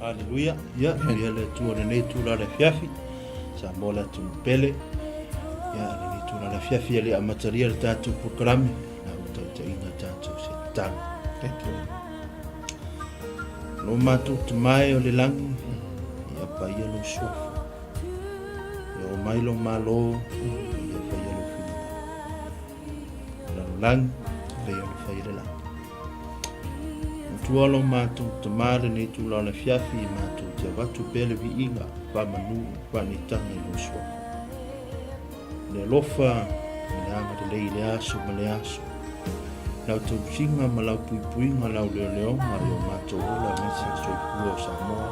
Haleluia. Ia, viia le Atua i lenei itula o le afiafi. Samoa le atunuu pele. Ia, lenei itula o le afiafi e le amatalia le tatou polokalame, na ua taitaiina tatou se tatalo. Thank you. Lo matou tamae o le lagi, ia paia lou suafa. Ia o mai lou malo, ia faia lou finagalo. Lalolagi, pei ona fai i le lagi. Matua lo matou Tama lenei itula o le afiafi i matou te avatu pea le viiga, faamanu, faanitaga i lou Suafa. Le alofa ma le agalelei i le aso ma le aso, lau tausiga ma lau puipuiga, lau leoleoga i o matou ola aemaise le soifua o Samoa,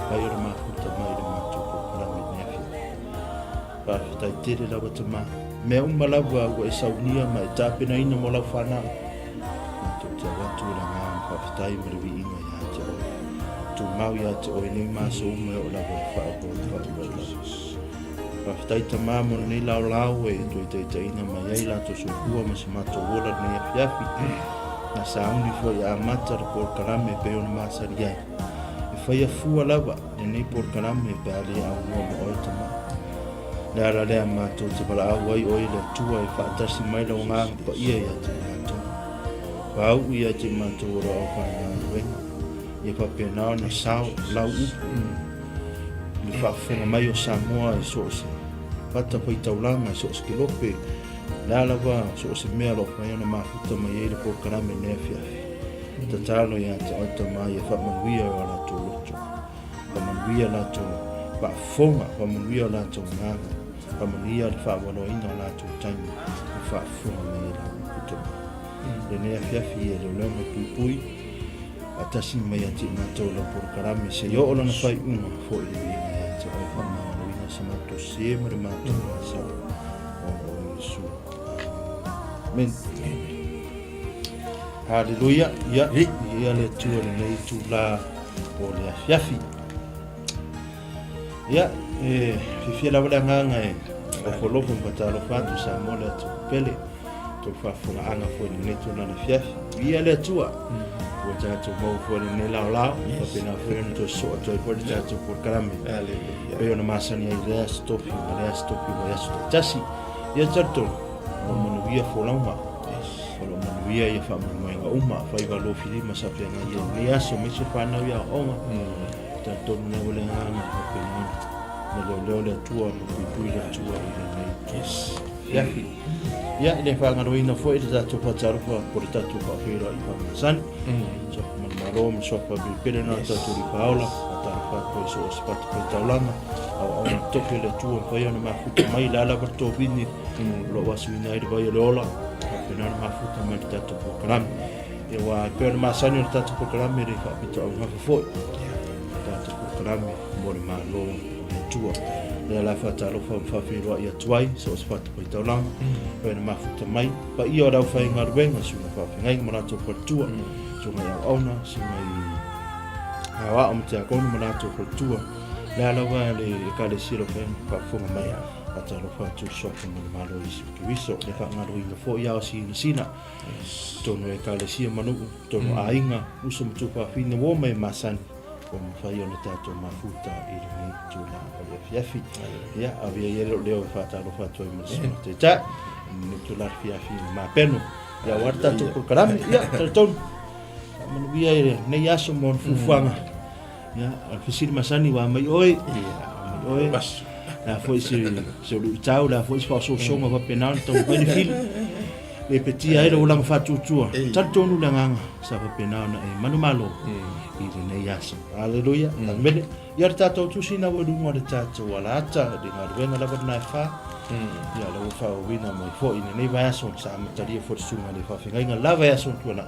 mai o le mafuta mai le matou polokalame i lenei afiafi. Faafetai tele lava Tama. Mea uma lava ua e saunia ma e tapenaina mo lau fanau. Matou te avatu i le agaga faafetai ma le viiga ia te oe. Tumau ia te oe nei ma aso uma e oo lava i le faavavau lava. Faafetai Tama mo lenei laolao e toe taitaiina mai ai latou soifua ma se matou ola lenei afiafi. Na sauni foi e amata le polokalame e pei ona masani ai. E faia fua lava lenei polokalame pe a le aunoa ma oe Tama. Le ala lea matou te valaau ai oe le Atua e faatasi mai lau agaga paia ia te matou. Faauu ia te matou o lau aufaigaluega, ia faapena ona sao lau upu i le faafofoga mai o Samoa i so o se fatafaitaulaga, i so o se kelope, le a lava so o se mea o lo o mafai ona mafuta mai ai le polokalame i lenei afiafi. Tatalo ia te oe Tama ia faamanuia i o latou loto. Faamanuia latou faafofoga, faamanuia o latou agaga, faamanuia le faaaloaloina o latou taimi e faafofoga mai ai lau upu Tama. Lenei afiafi e leoleo ma puipui, faatasi mai ia te i matou lau polokalame seia oo lana faaiuga foi le viiga ia te oe faamagaloina sa matou sē ma le matou gasala ona o Iesu. Amen. Haleluia. Ia, ia le Atua i lenei itula o le afiafi. Ia, e fiafia lava le agaga e ofolofo ma fatalofa atu Samoa le Atua pele. Tou faafofogaaga foi i lenei tulaga afiafi. Viia le Atua. Ua tatou maua foi i lenei laolao. Faapena foi ona toe sosoo atu ai foi le tatou polokalame. Pei ona masani ai i lea aso tofi ma lea aso tofi o vaiaso taitasi. Ia talitonu, ua manuia folauga. O lo o manuia ia faamoemoega uma, faiva lofilima sa feagai ai i lenei aso, aemaise fanau i aoaoga. Talitonu lava le agaga faapena ona leoleo le Atua ma puipui le Atua i lenei afiafi. Ia, e le faagaloina foi le tatou faatalofa po le tatou faafeiloai faamasani. Suafa Manumalo ma Suafa Pelepele na tatou Lipaola, faatalofa atu ai so o se fatafaitaulaga, aoaoga tofi a le Atua mafai ona mafuta mai le a lava le tovini o lo o asuina ai le vai o le ola, faapena ona mafuta mai le tatou polokalame. Ia aua e pei ona masani o le tatou polokalame e le faapitoaugafa foi. Le tatou polokalame mo le Malo o le Atua. Lea la faatalofa ma faafeiloai atu ai so o se fatafaitaulaga, pei ona mafuta mai paia o le aufaigaluega, susuga faafeagaiga ma latou faletua, susuga i auauna, susuga i aoao ma tiakono ma latou faletua, lea lava le Ekalesia o lo o faafofoga mai. Faatalofa atu i le Suafa ma le Malo o Iesu Keriso, le faagaloina foi ao sinasina, totonu o Ekalesia ma nuu, totonu o aiga, uso ma tuafafine, uo ma e masani, ua mafai ona tatou mafuta i lenei itula o le afiafi. Ia, avea ia lou leo e faatalofa atu ai ma le Susuga Taitai, i lenei itula afiafi i le mapeno. Ia, aua le tatou polokalame. Ia, talitonu, faamanuia i lenei aso ma ona fuafuaga. Ia, o le fesili masani ua mai oe, ia, mai oe. Le a foi se se luitau, le a foi se faaosoosoga faapena ona taumafai le fili. Le petia ai lou olaga faatuatua. Talitonu le agaga sa faapena ona e manumalo i lenei aso. Aleluia. Amene. Ia le tatou tusi na ua i luga o le tatou alaata, le galuega lava lena e fa. Ia o lea ua faaauauina mai foi i lenei vaiaso sa amatalia foi le susuga i le faafeagaiga la vaiaso ua tuanai.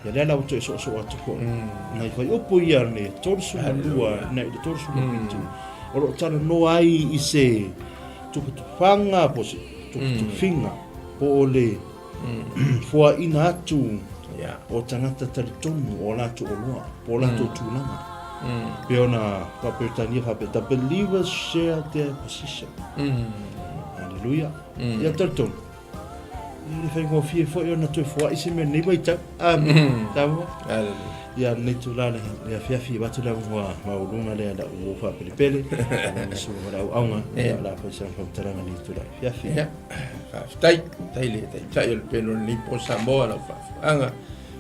Ia lea la ua toe soosoo atu foi. Nai fuaiupu ia le 32 nai le 37 o lo o talanoa ai i se tufatufaga po o se tufatufiga po o le foaina atu o tagata talitonu o latou oloa po o latou tulaga. Pei ona faa-Peretania faapea, the believers share their position. Hallelujah. Ia talitonu. E le faigofie foi ona toe foai se mea i lenei vaitau. Amene. Samoa. Hallelujah. Ia lenei itula le le afiafi avatu le avanoa maualuga lea i lau uo faapelepele ma susuga ma le auauna ia o le a fai sana faamatalaga i lenei itula afiafi. Ia, faafetai, faafetai le Taitai o le Pele o lenei po Samoa lau faafofogaaga.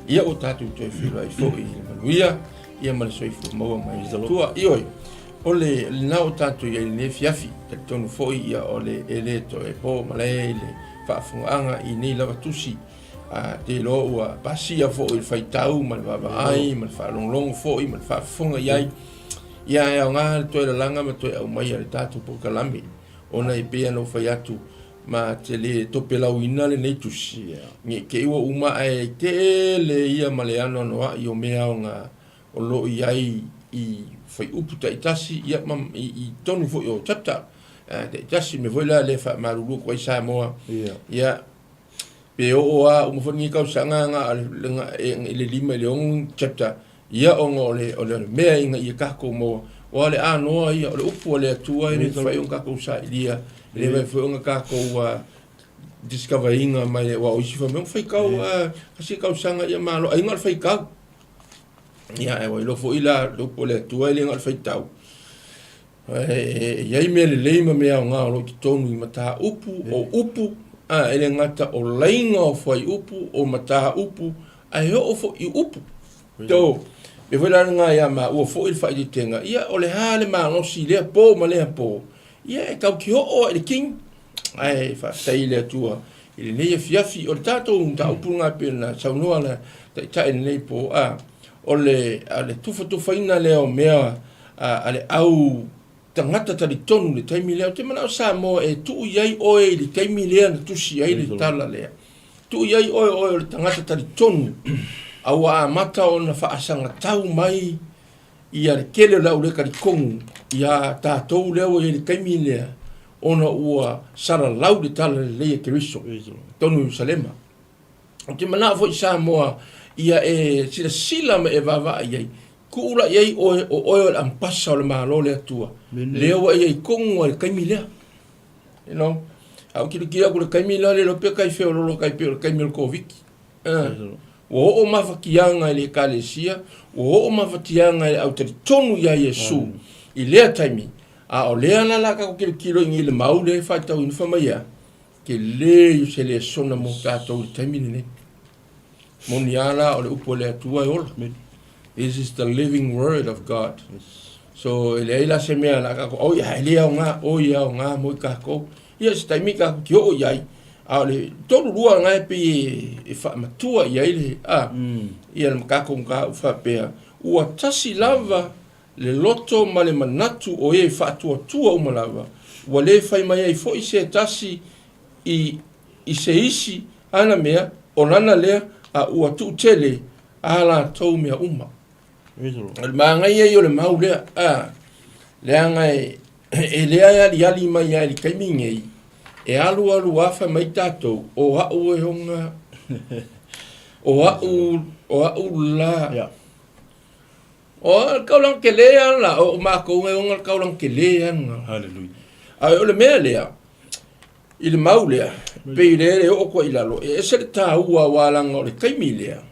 Ia ua tatou toe feiloai foi i le manuia ia ma le soifua maua mai le Atua. Ioe, o le lena ua tatou i ai i lenei afiafi, talitonu foi ia o le e le toe po malae i le faafofogaaga i nei lava tusi. A te iloa ua pasia foi i le faitau ma le vaavaai ma le faalogologo foi ma le faafofoga i ai. Ia e aoga le toe lalaga ma toe aumaia le tatou polokalame ona e pei ona ou fai atu ma te le topelauina lenei tusi ne i te i ua uma ae tele ia ma le anoanoai o mea aoga o lo o i ai i fuaiupu taitasi ia ma i totonu foi o chapter taitasi. Mea foi la lea e faamalulu atu ai Samoa ia pe oo lava uma foi lenei tausaga na o le 5 i le 6 chapter ia ona o le o le mea ina ia tatou maua aua o le anoa ia o le upu a le Atua e le mafai ona tatou sailia e le mafai foi ona tatou discover ina mai aua o isi fai mai ua faitau tasi le tausaga ia malo ai na o le faitau ia ae ua iloa foi la le upu a le Atua e le na o le faitau E i ai mea lelei ma mea aoga o lo o i totonu i mataupu o upu, a, e le gata o laina o fuaiupu o mataupu, ae oo foi i upu. So, pei foi la lena ia maua foi le faaeteetega, ia o le a le malosi i lea po ma lea po, ia e tatou te oo lava i le kini. Ae faafetai i le Atua i lenei afiafi. O le tatou mataupu lena e pei ona saunoa le Taitai i lenei po, a, o le tufatufaina lea o mea a le au tagata talitonu i le taimi lea. Ou te manao Samoa e tuu i ai oe i le taimi lea na tusi ai le tala lea. Tuu i ai oe o oe o le tagata talitonu a ua amata ona faasagatau mai ia le tele o le au le talitonu ia tatou lea ua i ai i le taimi lea ona ua salalau le tala lelei a Keriso i totonu o Ierusalema. Ou te manao foi Samoa ia e silasila ma e vaavaai i ai, tuu la i ai oe o oe o le ampasa o le Malo o le Atua, lea ua e i ai tonu lava i le taimi lea. You know, a ou tilotilo atu i le taimi lea, le iloa pe tai feololo tai pei o le taimi o le Koviti. Ua oo mafatiaga i le Ekalesia, ua oo mafatiaga i le au talitonu ia Iesu i lea taimi, a o lea la o le a tatou tilotilo i le mau lea e faitauina fai mai e a? Tele o se lesona mo tatou i le taimi lenei. Moni a la o le upu a le Atua e ola. This is the living word of God. So e leai la se mea la tatou, oi a e le aoga, oi e aoga mo i tatou. Ia se taimi tatou te oo i ai, a o le tolu lua na e pei e faamatua i ai le, a, ia le tatou mataupu faapea, ua tasi lava le loto ma le manatu o e faatuatua uma lava, ua le fai mai ai foi se tasi i i se isi ana mea, o lana lea, a ua tuutele a latou mea uma. O le manaia ia o le mau lea, a, leaga e, e leai aliali mai ai i le taimi nei, e alu alu lava fai mai tatou, o au e ona, o au, o au la, Yeah. O le taulaga tele lava la, o matou e ona le taulaga tele lava lena. Hallelujah. A o le mea lea, i le mau lea, pei lea e oo atu ai i lalo, e ese le taua aua leaga o le taimi lea,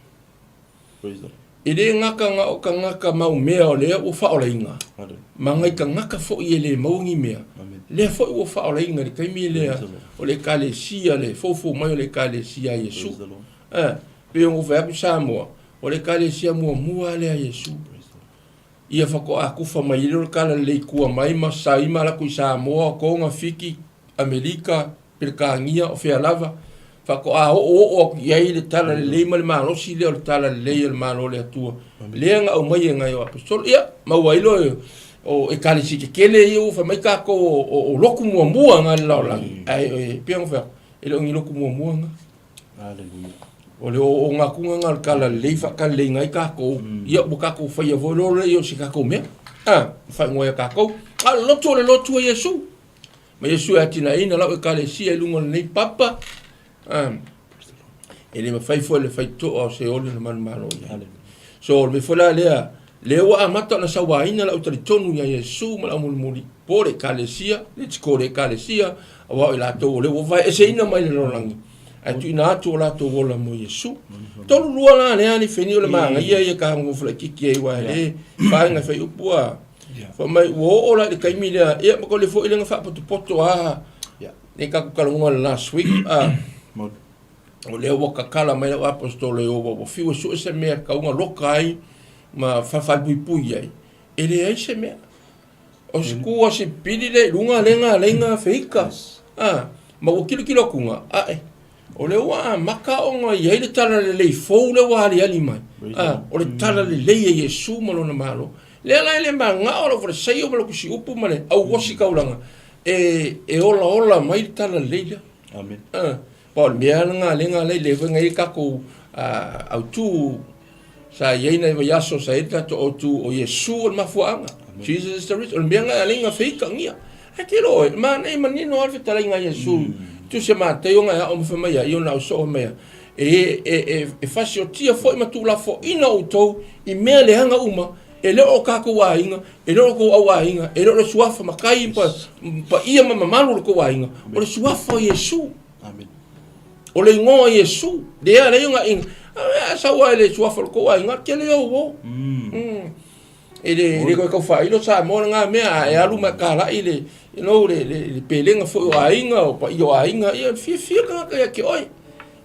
Praise the Lord. e le gata na o tagata mau mea o lea ua faaolaina, Hallelujah. ma nai tagata foi e le maua ni mea, Amen. lea foi ua faaolaina i le taimi lea Praise the Lord. o le Ekalesia, le foufou mai o le Ekalesia a Iesu. Praise the Lord. Eh, pei ona ou fai atu Samoa, O le Ekalesia muamua lea a Iesu. Ia faatoa kufa mai ai lea o le talalelei tua mai ma saima ala atu i Samoa, Toga, Fiti, Amerika, Peretania, o fea lava, faatoa oooo atu i ai le talalelei ma le malosi lea o le talalelei o le Malo o le Atua, lea na aumai e nai o Aposetolo. Ia, maua ai loa o Ekalesia tetele ia ua fai mai tatou o lotu muamua na i le lalolagi, ae e pei ona fai atu, e le o ni lotu muamua na. Hallelujah. O le ooooga atu lena o le talalelei faataleleiga ai tatou, ia ua tatou faia foi loa lea o se tatou mea, a, faaigoa ai e tatou. A o le lotu o le lotu a Iesu. Ma Iesu e atinaeina lau Ekalesia i luga o lenei papa, a, e le mafai foi e le faitotoa o Seoli ona manumalo i ai. So, o le mea foi la lea, lea ua amata ona sauaina lau talitonu ia Iesu ma le aumulimuli, po o le Ekalesia, let's call le Ekalesia, aua o i latou o lea ua vaeeseina mai le lalolagi. Ae tuuina atu o latou ola mo Iesu. 32 la lea ni feni o le magaia ia ka ngofo laitiiti ai aua e le faaiga e faiupu a. Fai mai ua oo la i le taimi lea, ia ma ko le foi lea na faapotopoto a. Nei tatou talanoa i le last week a. O lea ua tatala mai lau apostolo e ua ua fiu e sue se mea e tatau ona loka ai ma faafalepuipui ai, e leai se mea. O se ku asipili lea i luga lea na alai na feika. A, ma ua tilotilo atuga, ae, o lea ua amata ona i ai le talalelei fou lea ua aliali mai. A, o le talalelei a Iesu ma lona Malo. Lea la e le manao lau falesaio ma lau tusiupu ma le auositaulaga e, e olaola mai le talalelei lea. Amen. A, Aua o le mea lena lea na lea foi na i ai tatou autu sa i ai nai vaiaso sa i ai le tatou autu o Iesu o le mafuaaga. Jesus is the reason. O le mea lena e ala ai ona feitagia. Ae te iloa oe, manaia manino lava le fetalaiga a Iesu. Tusi a Mataio na e ao ma fai mai ai, i ona ausoo fai mai ai, e, e, e, e fasiotia foi ma tuulafoaina outou i mea leaga uma, e le o tatou aiga, e le o tou au aiga, e le o le suafa matai pa, paia ma mamalu o le tou aiga, o le suafa o Iesu. Amen. O le igoa o Iesu, lea alai ona ina, a sau lava i le suafa o le tou aiga, tele ou o. E le, le toe tau faailo Samoa lena mea, a e alu ma e talai le, you know, le, le, le pelega foi o aiga, o paia o aiga, ia, fiafia le tagata ia te oe.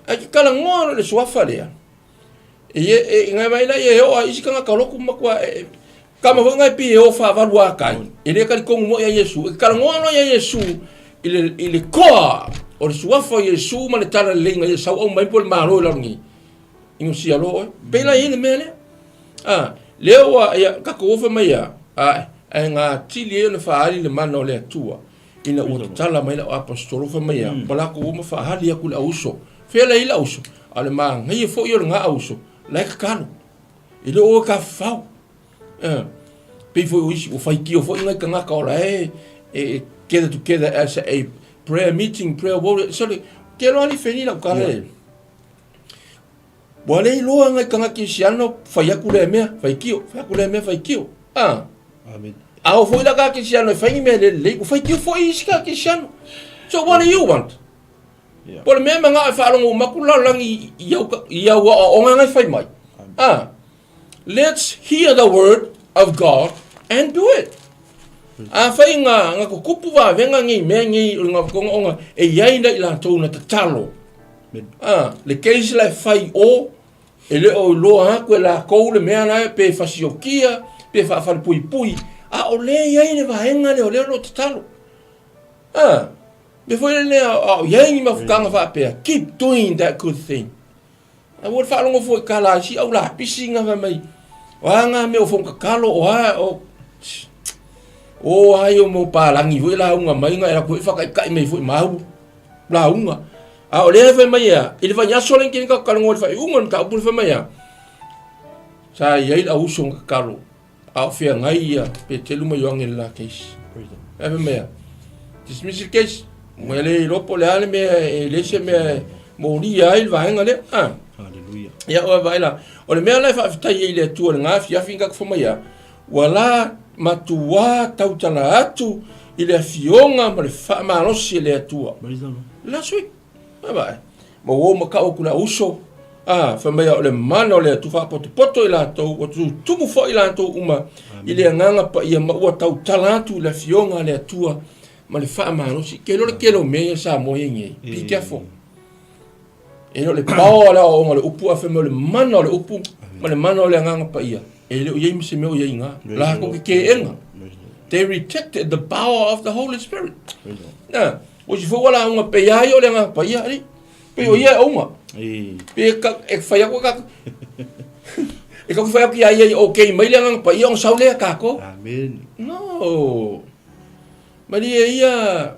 Ae te talanoa loa i le suafa lea, E, e, ngai mai la e o a isi tagata lotu matua e, kama foi ngai pi e o faavalu a kai. E le talitonu moi ia Iesu. E talanoa loa ia Iesu i le, i le koa o le suafa o Iesu ma le talalelei na ia sau au mai po le malo i lalo nei. Ino sia loa oe. Pei la i le mea lea. A, lea ua, ia, tatou ofa mai ia, a, ae gatili ai ona faaali le mana o le Atua. Ina ua tatala mai lau aposetolo fai mai ia, ua latou o ma faaali atu i le auuso. Fea la i ai le auuso? A o le manaia foi o lena auuso, la e tatalo. E le o oe tafafao. Eh, pei foi o isi, ua faitio foi nai tagata o la e, e gather together as a prayer meeting, prayer warrior. Sorry, te loa li feni lau tala e. Ua le iloa nai tagata kerisiano fai atu lea mea, faitio, fai atu lea mea, faitio. Ah. Amen. A o foi la ka kerisiano e fai ni mea le lelei, ua faitio foi isi ka kerisiano. So what do you want? Yeah. Po o le mea e manao e faalogo uma atu le lalolagi i au, i au aoaoga na e fai mai. Ah. Let's hear the word of God and do it. Afai nga, nga tutupu vavega nei mea nei o le gavatonga ona e i ai la i latou na tatalo. Ah, le case la e fai o, e le o iloa atu e latou le mea la pe fasiokia, pe faafalepuipui, a o lea e i ai le vaega lea o lea o lo o tatalo. Ah, mea foi lea a o i ai ni mafutaga faapea, keep doing that good thing. A ua faalogo foi i tala a isi au lapisi na fai mai, o a ngā mea o fono tatalo, o a, o, o ai o mau palagi foi lauga mai na e latou foi whakaikai mai foi mau lauga. A o lea e fai mai ea, i le vaiaso le kini ka kalongo le whaiunga le mataupu le fai mai ea, sa i ai le auso na tatalo, a o feagai ia Petelu ma Ioane i le la case. Ae fai mai ea, dismiss le case, ua le iloa po o le a le mea e le se mea e molia ai le vaega lea. Ah. Hallelujah. Ia oe vaai la, o le mea la e faafetai ai i le Atua i lena afiafi na tatou fai mai ea, ua la matuā tautala atu i le afioga ma le faamalosi e le Atua. Praise the Lord. Last week. Vaai vaai. Ma ua ou matau atu i le auuso, a, fai mai o le mana o le Atua faapotopoto i latou, ua tutumu foi i latou uma i le agaga paia ma ua tautala atu i le afioga a le Atua ma le faamalosi. Ke iloa le tele o mea ia Samoa i ai nei. Be careful. E le o le pao a le aoaoga o le upu, ae fai mai o le mana o le upu ma le mana o le agaga paia. E le o i ai ma se mea o i ai i ina. Latou ke keena. They rejected the power of the Holy Spirit. Na, o si foi ua lauga pei a ia o le agaga paia, alii. Pei o ia e auga. Pei e ka, e fai atu ka, e ka fai atu ia ia i okay mai le agaga paia ona sau lea kākou. Amen. No. Malie ia,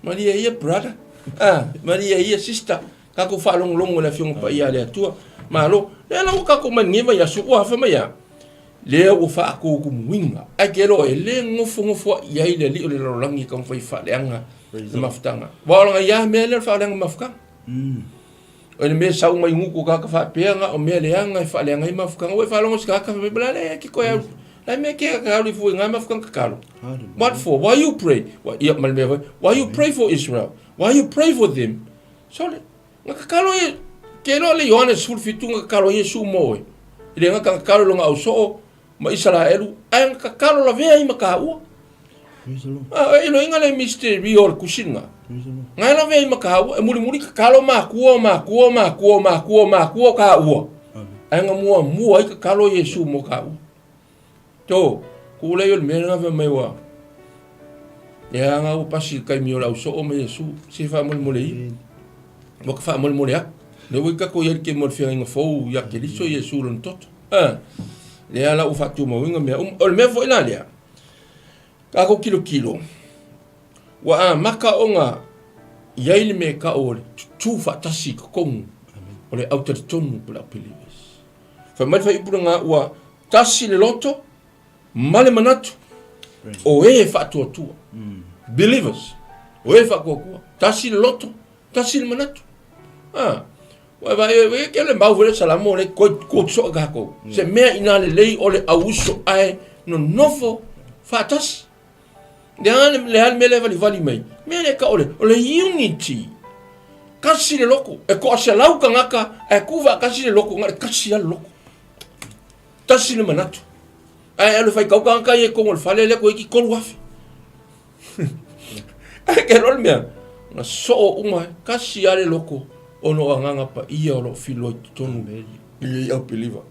malie ia brother. Ah, malie ia sister. Kākou faalogologo i le Afioga Paia a le Atua. Malo. Lea la ua kākou mai lenei vaiaso, ua fai mai a, lea ua faatutumuina. Ae te iloa e le nofonofoa'i ai le alii o le lalolagi e taumafai e faaleaga le mafutaga. Aua o lana ia mea lea o le faaleaga mafutaga. O le mea e sau mai gutu o tagata faapea na o mea leaga e faaleaga ai mafutaga. Ua e faalogo i se tagata fai mai, la le ke koe au, la mea ke ka alu ifo i ngā mafutaga tatalo. What for? Why you pray? Why, ia, ma le mea foi, why you pray for Israel? Why you pray for them? Sole, na kakalo ia, ke loa le Ioane 17 na kakalo Iesu mo oe. E le gata na kakalo i lona ausoo ma Isaraelu, ae na kakalo lavea ai ma taua. A, e iloiga le mystery o le tusi lena. Na e lavea ai ma taua, e mulimuli kakalo makua o makua o makua o makua o makua o taua. Ae na muamua ai kakalo Iesu mo taua. To, ku lei o le mea lena fai mai ua, e aga ua pasi le taimi o le ausoo ma Iesu, se faamolemole ia. Ua ka faamolemole atu. Lea ua i tatou i ai le kemu o le feagaiga fou ia Keriso Iesu lona toto. A, lea la ua faatumauina mea uma. O le mea foi la lea, tatou tilotilo, ua amata ona i ai le mea e tau o le tutu faatasi i totonu o le au talitonu po o le au believers. Fai mai le fuaiupu lena ua tasi le loto ma le manatu o e faatuatua. Believers, o e faatuatua. Tasi le loto, tasi le manatu. Ah, ua vai e ke le mau foi le salamo le koi ko so ka ko. Se mea ina le lei o le auso ae no nofo faatasi. Le a le le a le mea le valivali mai. Mea le ka o le o le unity. Kasi le loko. E ko ase lau kangaka e ku kasi le loko ngare kasi a le loko. Tasi le manatu. Ae alu fai kau kangaka ia i kongo le fale lea ko iki 3000. Ae ke loa le mea, na soo uma kasi a le loko ona o agaga paia o lo o filua i totonu i le au piliva.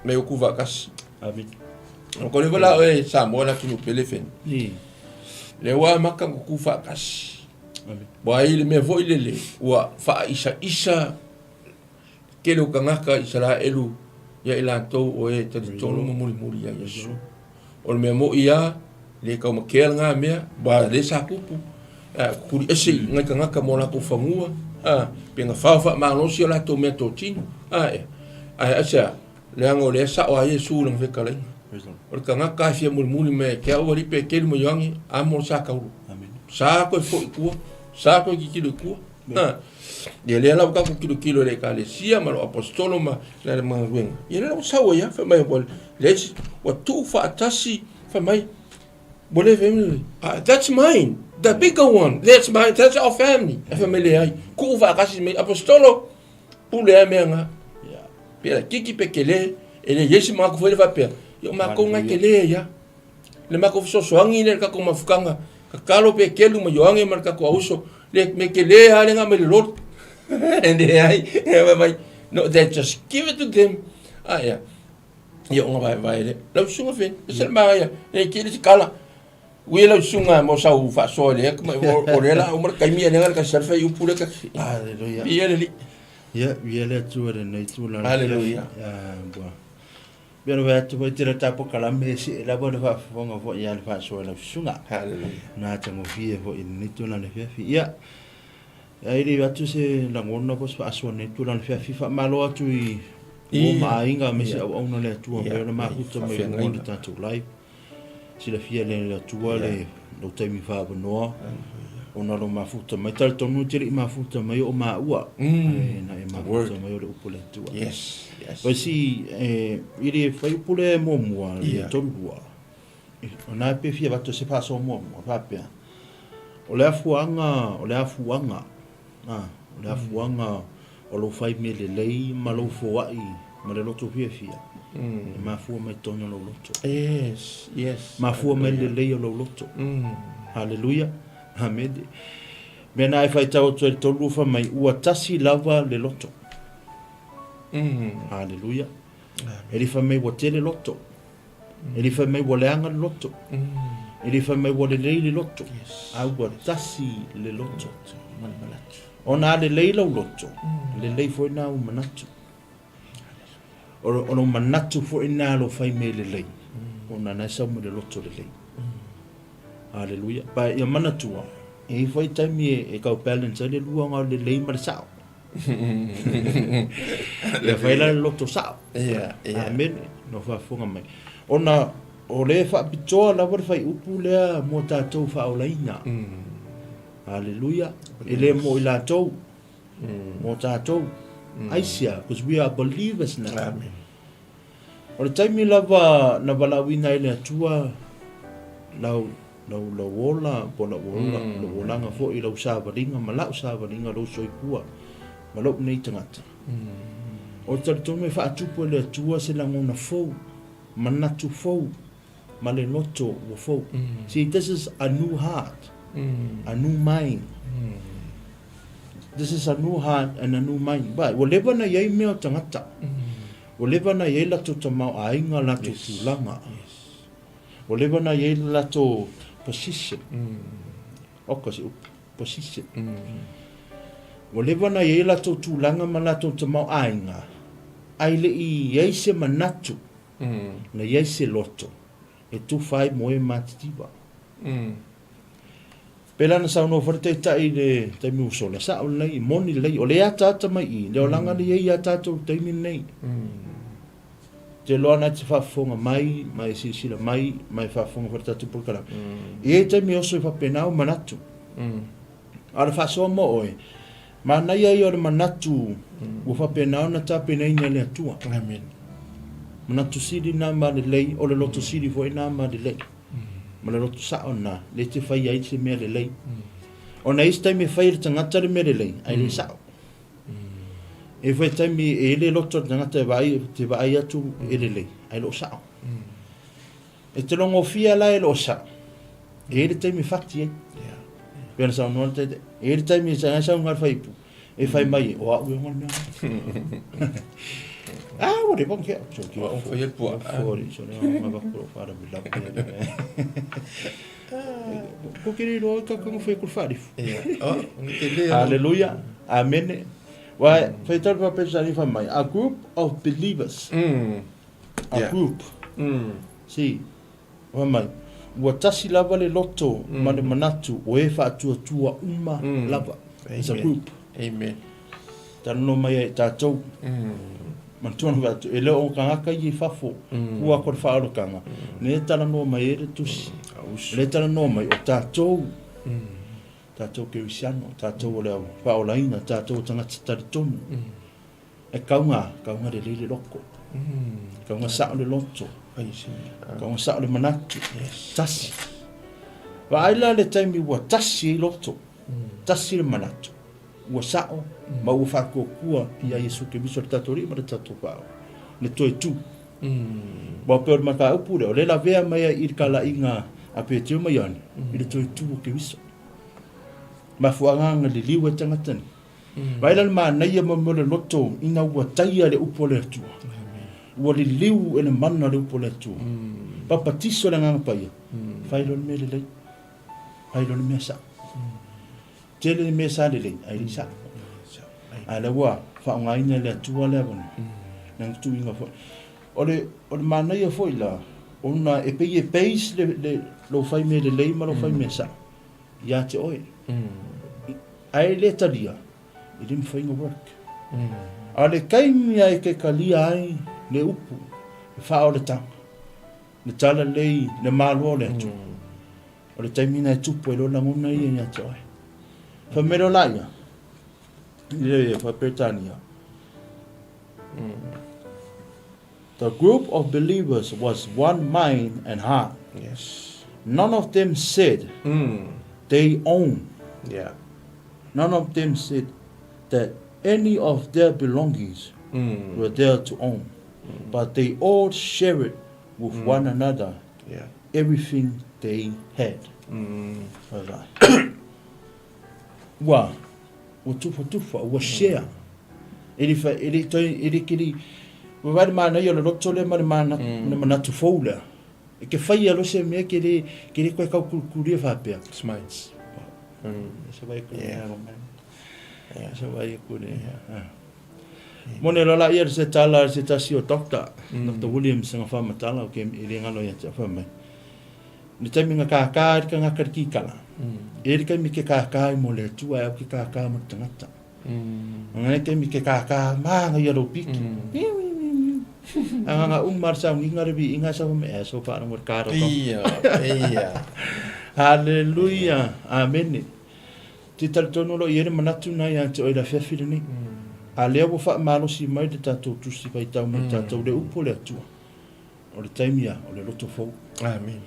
Me uku vaakasi. Amen. O ko le vala oe Samoa la tunu pele feni. Le ua maka ko ku faakasi. Amen. Ua ai le mea foi lele, ua faa'isaʻisa tele o tagata Isaraelu ia i latou o e talitonu ma mulimuli ia Iesu. O le mea moʻi a, le taumatea lena mea, ua le sa tupu, kukuli ese i nai tagata mo latou fanua, pe na fao faamalosi o latou mea totino, ae aisea, leaga o lea sao a Iesu i lana fetalaiga. O le tagata e fia mulimuli mai te au alii Petelu ma Ioane, amo le sa taulu. Sa koe foi i tua, sa koe tilotilo i tua. Ia lea la ua tatou tilotilo i le Ekalesia ma lou Aposetolo ma le galuega. Ia lea la ua sau ai lava, fai mai ua leai se, ua tuufaatasi, fai mai, ua le fai mai, ah, that's mine, the bigger one, that's mine, that's our family. Ae fai mai leai, tuufaatasi mai, Aposetolo, pule lava mea na. Pe laitiiti pe tele, e le i ai se manatu foi lea faapea, ia o matou na e tele ai lava. Le matou fesoasoani lea i le tatou mafutaga, tatalo Petelu ma Ioane ma le tatou auso, le mea tele lava lea na aumai le loli. Leai, fai mai, no, they just give it to them. A ia, ia ona vaevae lea. Lau susuga Feni, ese le manaia, e tele se kala. Ui lau susuga mo sau faasoa i le atu, o lea la uma le taimi ia lea na kasi fai upu lea kasi. Hallelujah. Ia le li. Ia, ia le Atua lenei tulaga. Hallelujah. Ua. Pei ona fai atu foi tele o tatou polokalame e see lava le faafofoga foi ia le faasoa i lau susuga. Hallelujah. Na atagofie foi i lenei tulaga le afiafi. Ia, ae le i atu se lagona po o se faasoa i lenei tulaga le afiafi, faamalo atu i uo ma aiga aemaise auauna a le Atua pei ona mafuta mai luga o le tatou live. Silafia e le Atua le lou taimi faaavanoa ona o lou mafuta mai. Talitonu e te le i mafuta mai o maua, ae na e mafuta mai o le upu a le Atua. Yes, yes. Vaisi, e, i le fuaiupu lea e muamua, le 32, o na pe fia avatu se faasoa muamua, faapea, o le afuaga, o le afuaga, a, o le afuaga o lou fai mea lelei ma lou foai ma le loto fiafia, e mafua mai totonu o lou loto. Yes, yes. Mafua mai le lelei o lou loto. Haleluia. Amene. Mea na e faitau atu ai le 32 fai mai, ua tasi lava le loto. Haleluia. E le fai mai ua tele loto. E le fai mai ua leaga le loto. E le fai mai ua lelei le loto. A ua tasi le loto. Ona a lelei lau loto, lelei foi na ou manatu. O lou manatu foi na lou fai mea lelei, ona na e sau mai le loto lelei. Haleluia. Pa ia manatua, e i foi taimi e kau balance ai le lua o le lelei ma le sao. Ia fai la le loto sao. Ia. Amene. No faafofoga mai. Ona o le faapitoa lava le fuaiupu lea mo tatou faaolaina. Haleluia. E le mo i latou. Mo tatou. Aisea, because we are believers now. Amen. O le taimi lava na valaauina ai le Atua lau lau lau ola po lau ola, lou olaga foi, lau savaliga ma lau savaliga, lou soifua. Ma lou nei tagata. O le talitonu e faatupu e le Atua se lagona fou, manatu fou, ma le loto ua fou. See, this is a new heart, a new mind. This is a new heart and a new mind. Why? Ua leva na iai mea o tagata. Ua leva na iai latou tamaoaiga, latou tulaga. Ua leva na iai le latou position. Oka se upu, position. Ua leva na iai latou tulaga ma latou tamaoaiga, ae le i iai se manatu, na iai se loto e tufa ai mo e matitiva. Pei la na saunoa foi le Taitai i le taimi ua sola, sao lelei, e moni lelei, o lea e ataata mai i i le olaga lea e i ai ia tatou i le taimi lenei. Te iloa na e te faafofoga mai, ma e silasila mai, ma e faafofoga foi i le tatou polokalame. E i ai taimi e oso ai faapena ou manatu. A o le faasoa mo oe, manaia ia o le manatu ua faapena ona tapenaina e le Atua. Amen. Manatu sili na ma lelei, o le loto sili foi na ma lelei. Ma le loto sao na, le te fai ai se mea lelei. Ona e i ai se taimi e fai e le tagata le mea lelei, ae le sao. E fai taimi e le loto le tagata e vaai, te vaai atu e lelei, ae le o sao. E te logofia la e le o sao, e i ai le taimi e fati ai. Pei ona saunoa le Taitai, e i ai le taimi e saga sau le faipu, e fai mai e, o au e ona le mea. Ah, ua leva ke au. O au fai e pua. Fori, so ne o ngava kuro whara mi lau. Ko kere roa ka kanga fai kuro wharifu. Hallelujah. Amen. Wa fai tau pa pesa ni mai. A group of believers. A group. Si. Wa mai. Ua tasi lava le loto ma le manatu o e whaatuatua uma lava. It's a group. Amen. Talanoa mai ai tatou. Manatua na whaatu, e leo o kangaka i fafo, kua ko le whaorokanga. Ne talanoa mai e le tusi. Le talanoa mai o tatou. Tatou kerisiano, tatou o le whaolaina, tatou o tagata talitonu. E kaunga, kaunga lelei le loko. Kaunga sao le loto. Kaunga sao le manatu. Tasi. Vaai la le taimi ua tasi ai loto. Tasi le manatu. Ua sao ma ua faatuatua ia Iesu Keriso le tatou Alii ma le tatou Faaola. Le toe tu. Ua pei o le mataupu lea, o lea e lavea mai ai i le talaiga a Petero ma Ioane, i le toe tu o Keriso. Mafuaaga na liliu ai tagata nei. Vaai la le manaia ma mea o le loto ina ua taia le upu a le Atua. Ua liliu e le mana le upu a le Atua. Papatiso le Agaga Paia, fai loa le mea lelei, fai loa le mea sao. Tele le mea sa lelei, ae le i sao. A lea ua faaaogaina e le Atua le avanoa, lana tuuina foi. O le, o le manaia foi la, ona e pei e base le, le, lou fai mea lelei ma lou fai mea sao ia te oe. Ae le talia, e le mafai ona work. A o le taimi lava e te talia ai le upu, le faaolataga, le talalei, le malo o le Atua, O le taimi na e tupu ai loa lagona ia ia te oe. Fai mai loa la ia, i le Faa-Peretania, The group of believers was one mind and heart. Yes. None of them said they own. Yeah. None of them said that any of their belongings were there to own, but they all shared with one another Yeah. everything they had. Alright. Ua, ua tufatufa, ua share. E le wha, e le toi, e le kiri, ua wai le manaia o le loto lea ma le mana, mm. le manatu fou lea. E ke whai alo se mea ke le, ke le koe kaukurikuria whapea. Smiles. Se vai ku Yeah. yeah. Se vai ku ne. Yeah. Mone loa la ia se tala se tasi o doctor, Doctor Williams nga whamatala o ke i le ngalo ia te wha mai. Le taimi nga kākā i ka ngaka ki kala. E le taimi ke kākā i mo le atua e au ke kākā mo le tangata. Nga e taimi ke kākā mā nga ia lo piki. Anga nga umar sa nginga rebi inga sa me e so pa ngor karo. Ia, ia. Hallelujah. Amen. Te talitonu loa i ai le manatu na ia te oe le afiafi lenei. A lea ua faamalosi mai le tatou tusi faitau mai tatou le upu o le Atua. O le taimi a, o le loto fou. Amen.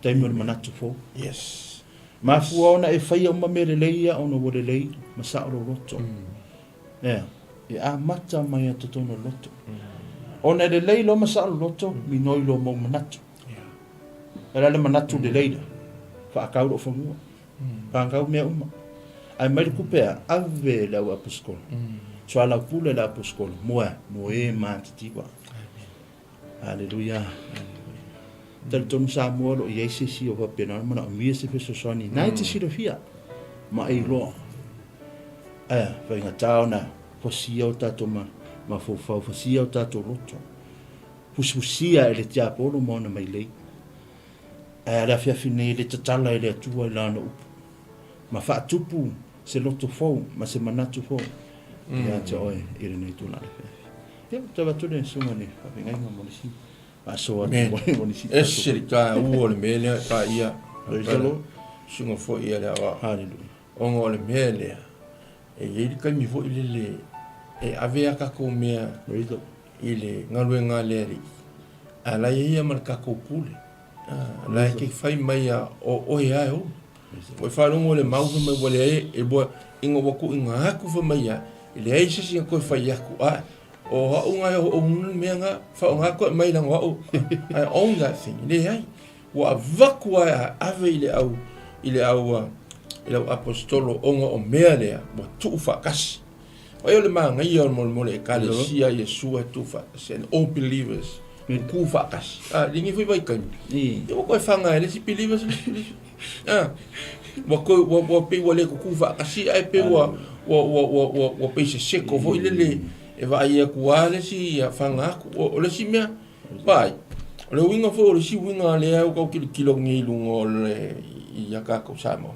Taimi o le manatu fou. Yes. Mafua ona e faia uma mea lelei ia ona ua lelei ma sao lou loto. Ea. E amata mai a totonu o le loto. Ona e lelei loa ma sao le loto, minoi loa ma ou manatu. E la le manatu lelei la, faakau lou fanua, faakau mea uma. Ae mai le tupe a, ave le au aposikolo. Soalaupule le aposikolo, mo a, mo e matitiva. Aleluia. Talitonu Samoa o lo o i ai se isi o faapena ona manaomia se fesoasoani na e te silafia ma e iloa. Ae faigata ona fasia o tatou mafaufau, fasia o tatou loto, fusifusia e le tiapolo ma ona mailei. Ae a le afiafi nei e le tatala e le Atua i Lana upu ma faatupu se loto fou ma se manatu fou ia te oe i lenei tulaga afiafi. Ia, ou te avatu le susuga i le faafeagaiga mo le isi faasoa atu mo le isi. Ese le taua o le mea lea paia. Susuga foi ia le aoao. Hallelujah. Ona o le mea lea, e i ai le taimi foi lele e ave a tatou mea i le galuega a le Alii, a la e i ai ia ma le tatou pule. A la e te fai mai a o oe lava e ou. Ua e faalogo i le mau fai mai ua leai, e ua, ina ua tuuina atu fai mai ia, e leai se isi na toe fai atu, a o au na e ouna le mea na, faaaoga atu e aumai leaga o au, I own that thing. Leai. Ua avatu lava e ave i le au, i le au, i le au aposetolo ona o mea lea ua tuu faatasi. Ai o le manaia o le mo le Ekalesia Iesu e tuu faatasi and all believers e tu faatasi. A lenei foi vaitaimi. Ia ua toe faga e le isi believers le isi believers. A ua toe ua ua pei ua le tutu faatasi ae pei ua ua ua ua ua ua pei se seko foi lele e vaai atu lava le isi ia faga atu. O le isi mea Vaai, o le uiga foi o le isi uiga lea ua tau tilotilo nei i luga o le ia tatou Samoa.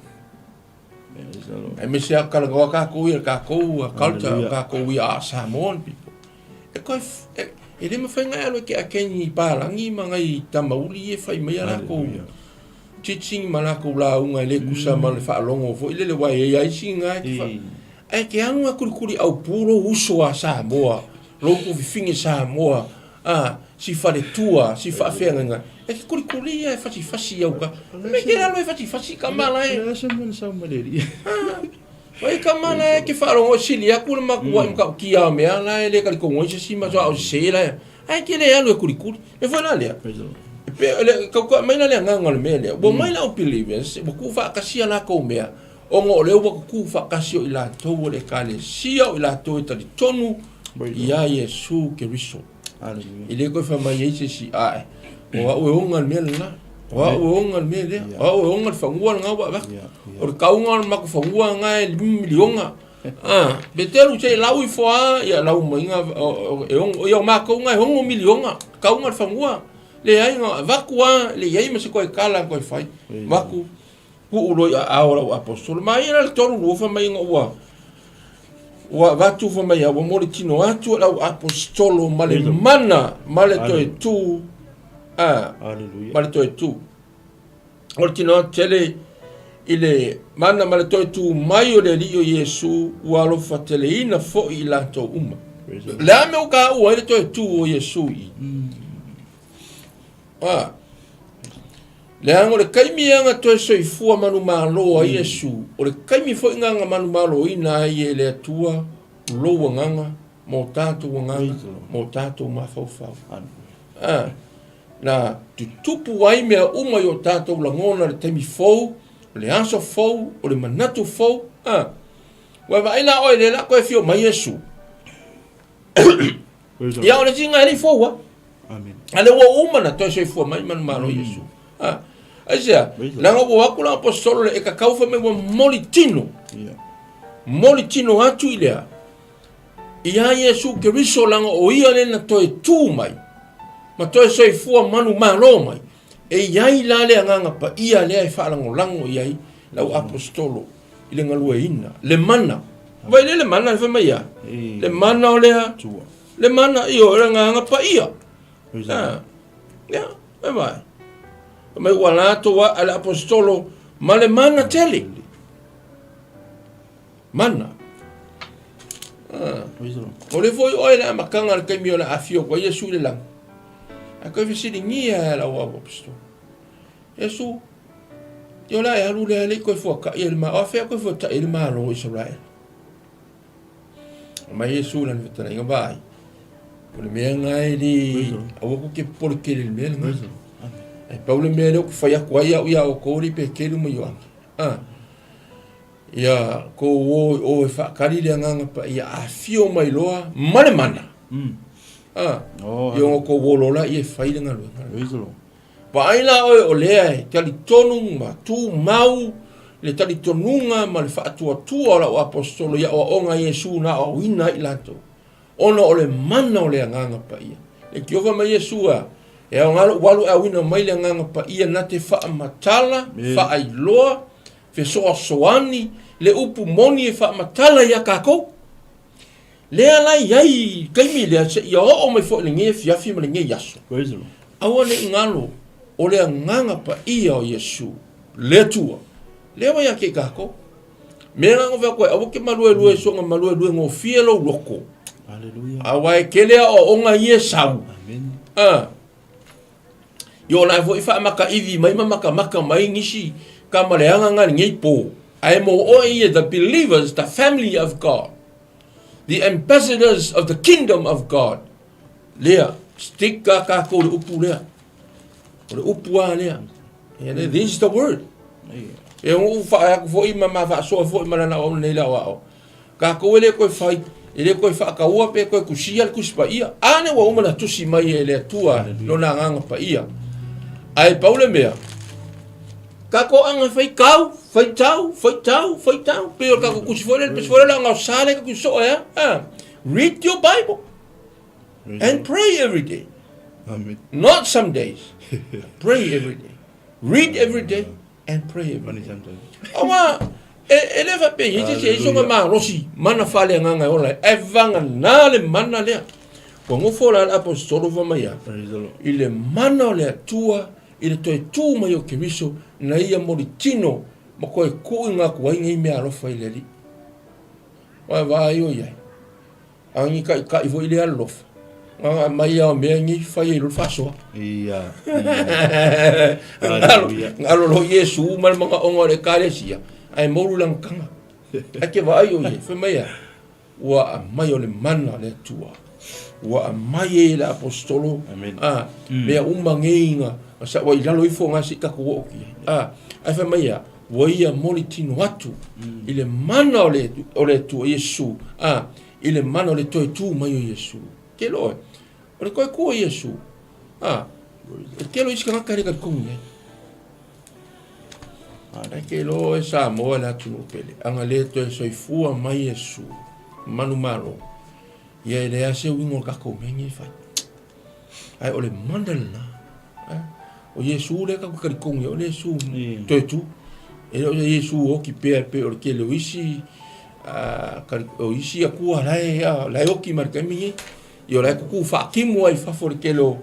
Aemaise a talanoa tatou ia tatou culture, tatou we are Samoan people. E koe, e, e le mawhai ngai alo ke akeni i pālangi ma ngai tamauli e whai mai a lākou teaching ma lākou lauga e le kusa ma le whaalongo foi lele wai e ai si ngai te wha. Ai ke anu a kulikuli au puro uso a Samoa, lou kufifine Samoa, A, si faletua, si faafeagaiga, e te kulikuli ia e fasifasi i au ka. Me ke alo e fasifasi ka mala e. Le asa mea sau ma le ria. Oi ka mala e ke faalogo sili aku le makua i maka kia o mea la e le kalikongo i se si ma so au se la. Ai ke le alo e kulikuli. E foi la lea. Pe le ka ka mai la le agaga o le mea lea. Ua mai la au believers, ua tuufaatasia lakou mea, ona o lea ua tuufaatasi o i latou o le Ekalesia, o i latou e talitonu iā Iesu Keriso. E le toe fai mai ai se isi, Ae, o au e oga le mea lena, o au e oga le mea lea, o au e oga le fanua lena ua avatu. O le tauga o le matou fanua lena e lima miliona. Ah, Betelu se i lau ifo lava, ia lau mai e ono, ia o matou na e ono miliona, tauga le fanua. Leai, na avatu lava, e leai ma se toe tala na toe fai. Avatu. Tuu loa i aao o lau aposetolo. Ma ia la le 32 fai mai ina ua ua avatu fai mai ua moli tino atu e lau aposetolo ma le mana ma le toe tu a ma le toe tu. O le tino atu tele i le mana ma le toe tu mai o le Alii o Iesu ua alofa teleina foi i latou uma. Le a mea ua taua ai le toe tu o Iesu i? A. Leaga o le taimi ia na toe soifua manumalo ai Iesu, o le taimi foi na na manumaloina ai e le Atua lou agaga ma o tatou agaga ma o tatou mafaufau. A. Na tutupu ai mea uma i o tatou lagona i le taimi fou, o le aso fou, o le manatu fou. A. Ua vaai la oe lea la toe afio mai Iesu. Ia o le isi e le i fou a. Amen. A lea ua uma na toe soifua mai manumalo mm. Iesu. Ah. Aisea, leaga ua aku la apostolo le e kakau fai mai ua moli tino. Yeah. Moli tino atu i lea. Ia Iesu Keriso leaga o ia le na toe tu mai. Ma toe soifua manumalo mai. E i ai la le agaga paia lea e faalagolago i ai lau apostolo i le galueina, le mana. Vai le le mana le fai mai ia. Le mana o lea. Le mana i o le agaga paia. Ah. Ia, e vai. Mai ua latou a le apostolo ma le mana tele. Mana. Ah. O le foi oe le amataga le taimi o le afio ko Iesu i le lagi. Ae koe fesiligia e lau au apostolo. Iesu, ia la e alu lea le koe fuata'i e le ma, o afea koe fuata'i e le Malo o Isaraela. Mai Iesu i lana fetalaiga vaai, o le mea lena e le, aua kou te popole tele i le mea lena. Ae pau le mea lea ou te fai atu ai au ia outou alii Petelu ma Ioane, a, ia tou o i o e faatali le Agaga Paia a afio mai loa ma le mana, a, ia ona outou o loa laia e fai le galuega lena. Vaai la oe o lea e talitonu ma tumau le talitonuga ma le faatuatua o lau aposetolo i aoaoga a Iesu na aoaoina ai i latou, ona o le mana o le Agaga Paia. Le tiofa mai Iesu a, e aoga lou alu e aoina mai le Agaga Paia na te faamatala, faailoa, fesoasoani le upu moni e faamatala ia tatou. Lea la i ai i le taimi lea seia oo mai foi i lenei afiafi ma lenei aso. Aua ne i galo, o le Agaga Paia o Iesu, le Atua, lea ua ia te i tatou. Mea la na fai atu ai, aua te maluelue soona maluelue gofie lou loto. Aua e tele aoaoga ia e sau. A. Ia o la foi faamakaivi mai ma makamaka mai nisi tama leaga nga lenei po. Ae mo oe ia the believers, the family of God, the ambassadors of the kingdom of God. Lea, stick a kākou le upu lea. O le upu a lea. Yeah, this is the word. E o wha aku foi ma ma whaasoa foi ma lana o nei lau ao. Kākou e le koe fai, e le koe whaakaua pe koe kusia le kusi paia. Ane ua uma na tusi mai e le Atua lona agaga paia. Ae pau le mea, kākou aga faitau, faitau, faitau, faitau, pei o le kākou kusi foi lele, pesi foi lele aga o sa le ka soo ea. Ah, read your Bible and pray every day. Amen. Not some days. Pray every day. Read every day and pray every day. Aua, e, e le faapea i ai se isi o malosi mana faaleagaga e ola ai, ae vagana le mana lea. Ua nofo la le aposetolo fai mai a, i le mana o le Atua i le toe tu mai o Keriso na ia molitino ma koe kuʻuina atu ai nei mea alofa i le Alii. Ua e vaai o i ai. A ni taitai foi lea alofa. Na aumai lava o mea nei fai ai loa le faasoa. Ia, ia. Galo, galo loa Iesu ma le manaoga o le Ekalesia, ae moulu lana taga. Ae ke vaai o ia, fai mai a, ua aumai o le mana a le Atua. Ua aumai e le aposetolo, a, mea uma nei na sa ua i lalo ifo na se i tatou oo atu i ai. A, ae fai mai a, ua ia molitino atu i le mana o le, o le Atua, Iesu, a, i le mana o le toe tu mai o Iesu. Ke loa, o le toe tu o Iesu, a, e tele o isi tagata e le talitonu i ai. Ae ke loa e Samoa le atunuu pele, ana le toe soifua mai Iesu, manumalo, ia e leai se uiga o le tatou mea nei e fai. Ae o le mana lena. Eh? O Iesu lea tatou te talitonu i ai, o le Iesu toe tu. E le o se Iesu oki pea pei o le tele o isi o isi atua la e, la e oki mai le taimi nei. Ia o la e tutu faatimu ai i fafo le tele o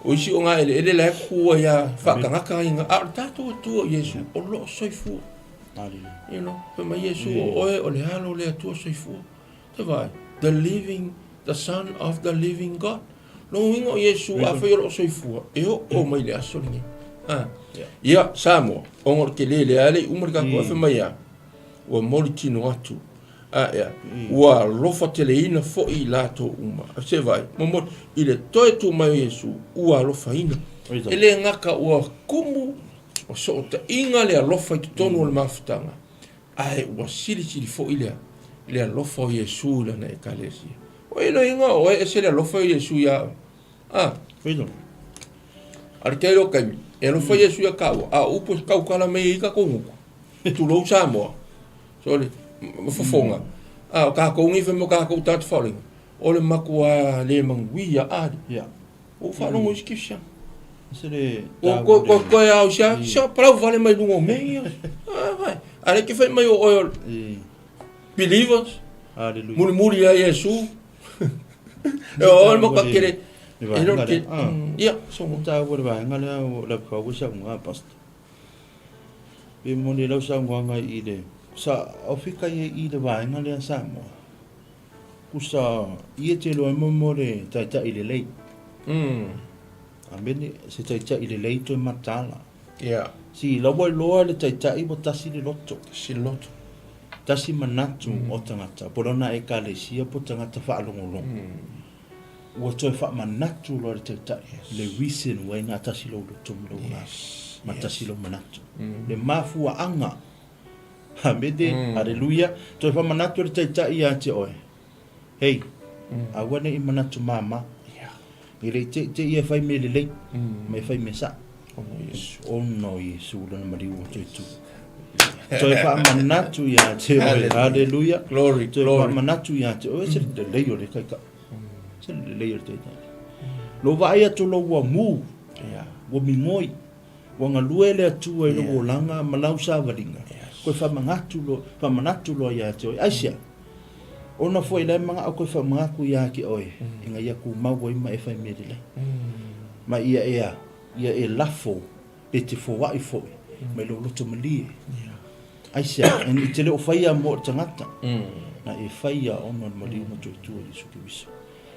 o isi o ngā eleele la e tutu ai a faatagata ai a o le tatou Atua o Iesu o lo o soifua. You know, fai mai Iesu o oe o le alo o le Atua soifua. Te vaai, the living, the son of the living God. Lona uiga o Iesu, afai o lo o soifua, e oo mai le aso lenei. Ah. Ia, Samoa, ona o le tele lea le i uma le tatou afe mai a, ua moli tino atu. A ea, ua alofa teleina foi i latou uma. Se vai, momoli, i le toe tu mai o Iesu, ua alofaina. E le gata ua kumu o sootaiga le alofa i totonu o le mafutaga, Ae ua silisili foi lea le alofa o Iesu i lana Ekalesia. O ai loiga o oe ese le alofa o Iesu iā oe? A. A le tele o taimi, e alofa Iesu iā kāua, a o upu e tautala mai ai tatou gutu, tulou Samoa, sorry, ma fofoga, a o kākou nei fai mai o kākou tagata faaolega, o le matua le manuia ali. Yeah. Ua ou faalogo i isi kisiana. Se le Ua koe koe koe au sia, sia palau vale mai luga o mea ia. Ah, vai. A le ke fai mai o oe o believers. Hallelujah. Muli muli ia Iesu. E o le maka kere. E lo ke. Ia, so mo ta ua le vaega lea o le pau sa unga pastor. Pe moni lau saunoaga i le sa o fika ia i le vaega lea Samoa. Kusa ia te loa mo mo le taitai lelei. Amene, se taitai lelei toe mataala. Yeah. Si lawa iloa le taitai ua tasi le loto. Tasi le loto. Tasi manatu o tagata, po lona Ekalesia po tagata faalogologo. Ua toe faamanatu loa le Taitai le reason ua ai gatasi lou loto ma lou agaga, ma tasi lou manatu. Le mafuaaga. Amene, haleluia. Toe faamanatu le Taitai ia te oe, Hei, aua ne i manatu māmā. E le i teitei ia e fai mea lelei, ma e fai mea saʻo. Ona o Iesu lona maliu ua toe tu. Toe faamanatu ia te oe. Haleluia. Glory, Toe glory. faamanatu ia te oe se lelei o le taitai. Se lelei o le taitai. Lou vaai atu lou ua mu, ua migoi, ua galue le Atua i lou olaga ma lau savaliga. Koe faamanatu loa, faamanatu loa ia te oe. Aisea? Ona foi la e manao koe faamagaku ia te oe, ina ia kumau ai ma e fai mea lelei. Ma ia ea, ia e lafo pe te foai foi mai lou loto malie. Aisea? E te le o faia mo le tagata, na e faia ona o le maliu ma toetua Iesu Keriso.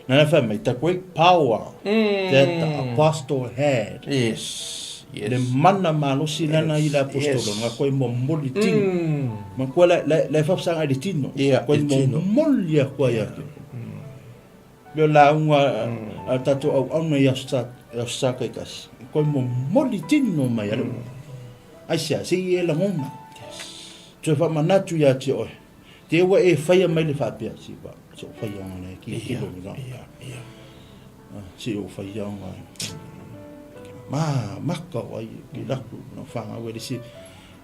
Na la fai mai, the great power that the apostle had. Yes. Yes. Le mana malosi lana i le apostolo, nga koe momoli tino. Ma koe la, la, la e whapsanga i le tino. Yeah, koe i tino. momoli a koe ia te. Leo la unga a tatou au auna i aso sa, aso sa kai kasi. Koe momoli tino mai ale. Ai sea, se i e langona. Yes. Toe whamanatu ia te oe. Te ua e whaia mai le whaapea, si wa, se o whaia nga le ki ki lo nga. Ia, ia. Se o whaia nga. Ma, maka o ai, ki raku, no whanga ue le si.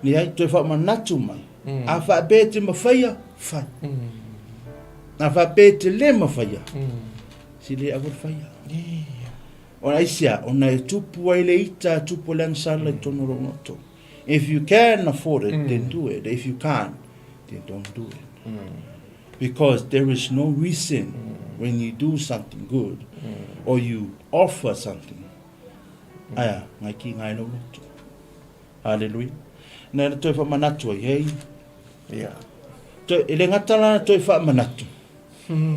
Ni ai, toe whamanatu mai. A whaapea te mawhaia, whai. A whaapea te le mawhaia, si le awa whaia. Ia. O aisia, ona e tupu ai le ita, tupu le angsala i tono ro ngoto. If you can afford it, then do it. If you can't, then don't do it. Because there is no reason when you do something good or you offer something. Aia, ngai ki ngai lo loto. Hallelujah. Na le toe whamanatu ai, hei. Ia. Toe, e le ngata la toe whamanatu.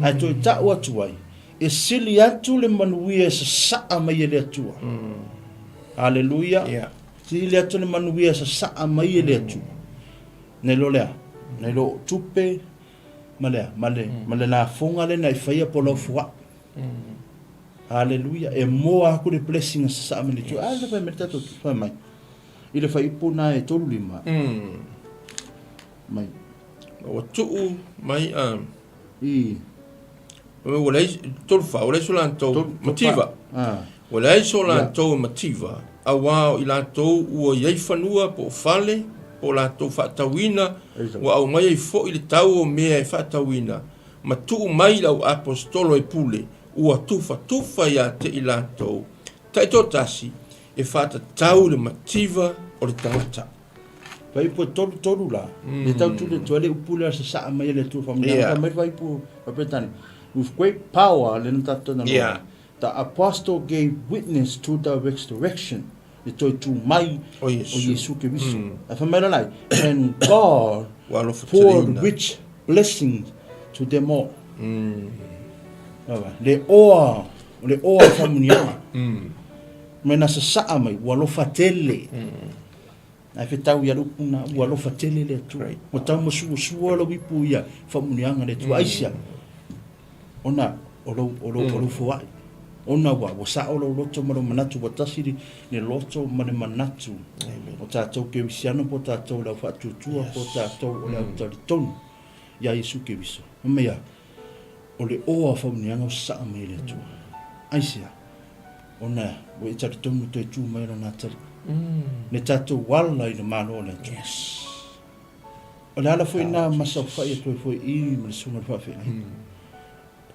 Ai toe tau atu ai, e sili atu le manuia e sasaa mai e le Atua. Hallelujah. Ia. Sili atu le manuia e sasaa mai e le Atua. Nei lo lea, nei lo tupe, ma lea, ma le, ma le lafoga lena e faia po lau fuaʻi. Hallelujah. E moa aku le blessing a sasaa mai le Atua. Ah, le fai mai le tatou fai mai. I le faaiupu na e 35. Mai. Ua tuu mai a I. Ua leai, 34, ua leai so latou mativa. Ua leai so latou mativa, auā o i latou ua i ai fanua po o fale, po o latou faatauina, ua aumai ai foi le tau o mea e faatauina, ma tuu mai i le au aposetolo e pule, ua tufatufa ia te i latou taitoatasi e faatatau le mativa o le tagata. Faipu e 33 la, le tau tuli atu ai le upu lea sasaa mai e le Atua whamunianga. Fai mai faipu a Petani, with great power, le na tatou na loa. The apostle gave witness to the resurrection, le toe tu mai o Iesu Keriso. A fai mai la lai, and God poured rich blessings to them all. Le oa, le oa whamunianga. Mai na sasaa mai, ua alofa tele. Ae fetau ia le upu na, ua alofa tele le Atua. Ua tau masuasua lou ipu ia faamuniaga le Atua. Aisea? Ona o lou, o lou, o lou foai. Ona ua, ua sao lou loto ma lou manatu, ua tasi le, le loto ma le manatu o tatou Kerisiano po o tatou o le au faatuatua, po o tatou o le au talitonu iā Iesu Keriso. Fai mai a, o le oa o faamuniaga ua sasaa mai e le Atua. Aisea? Ona ua e talitonu toe tu mai lona atalii. Le tatou ala i le Malo o le Atua. Yes. O le ala foi na ma saofai atu ai foi i ma le susuga i le faafeagaiga.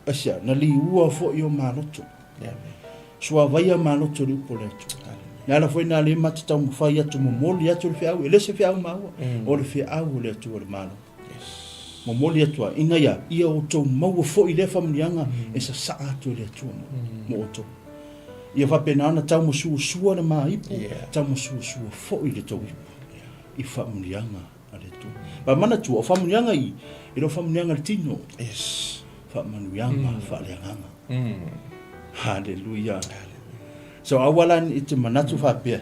Aisea? Na liua foi o maloto. Suavaia maloto i le upu o le Atua. Le ala foi na le ma te taumafai atu momoli atu le feau, e le se feau maua, o le feau o le Atua o le Malo. Momoli atu ai, ina ia, ia outou maua foi lea faamanuiaga e sasaa atu e le Atua mo outou. Ia faapena ona taumasuasua le ma ipu, taumasuasua foi le tou ipu i faamanuiaga a le Atua. Ba manatua, o faamanuiaga i, e le o faamanuiaga a le tino. Yes. Faamanuiaga faaleagaga. Haleluia. So aua la i te manatu faapea,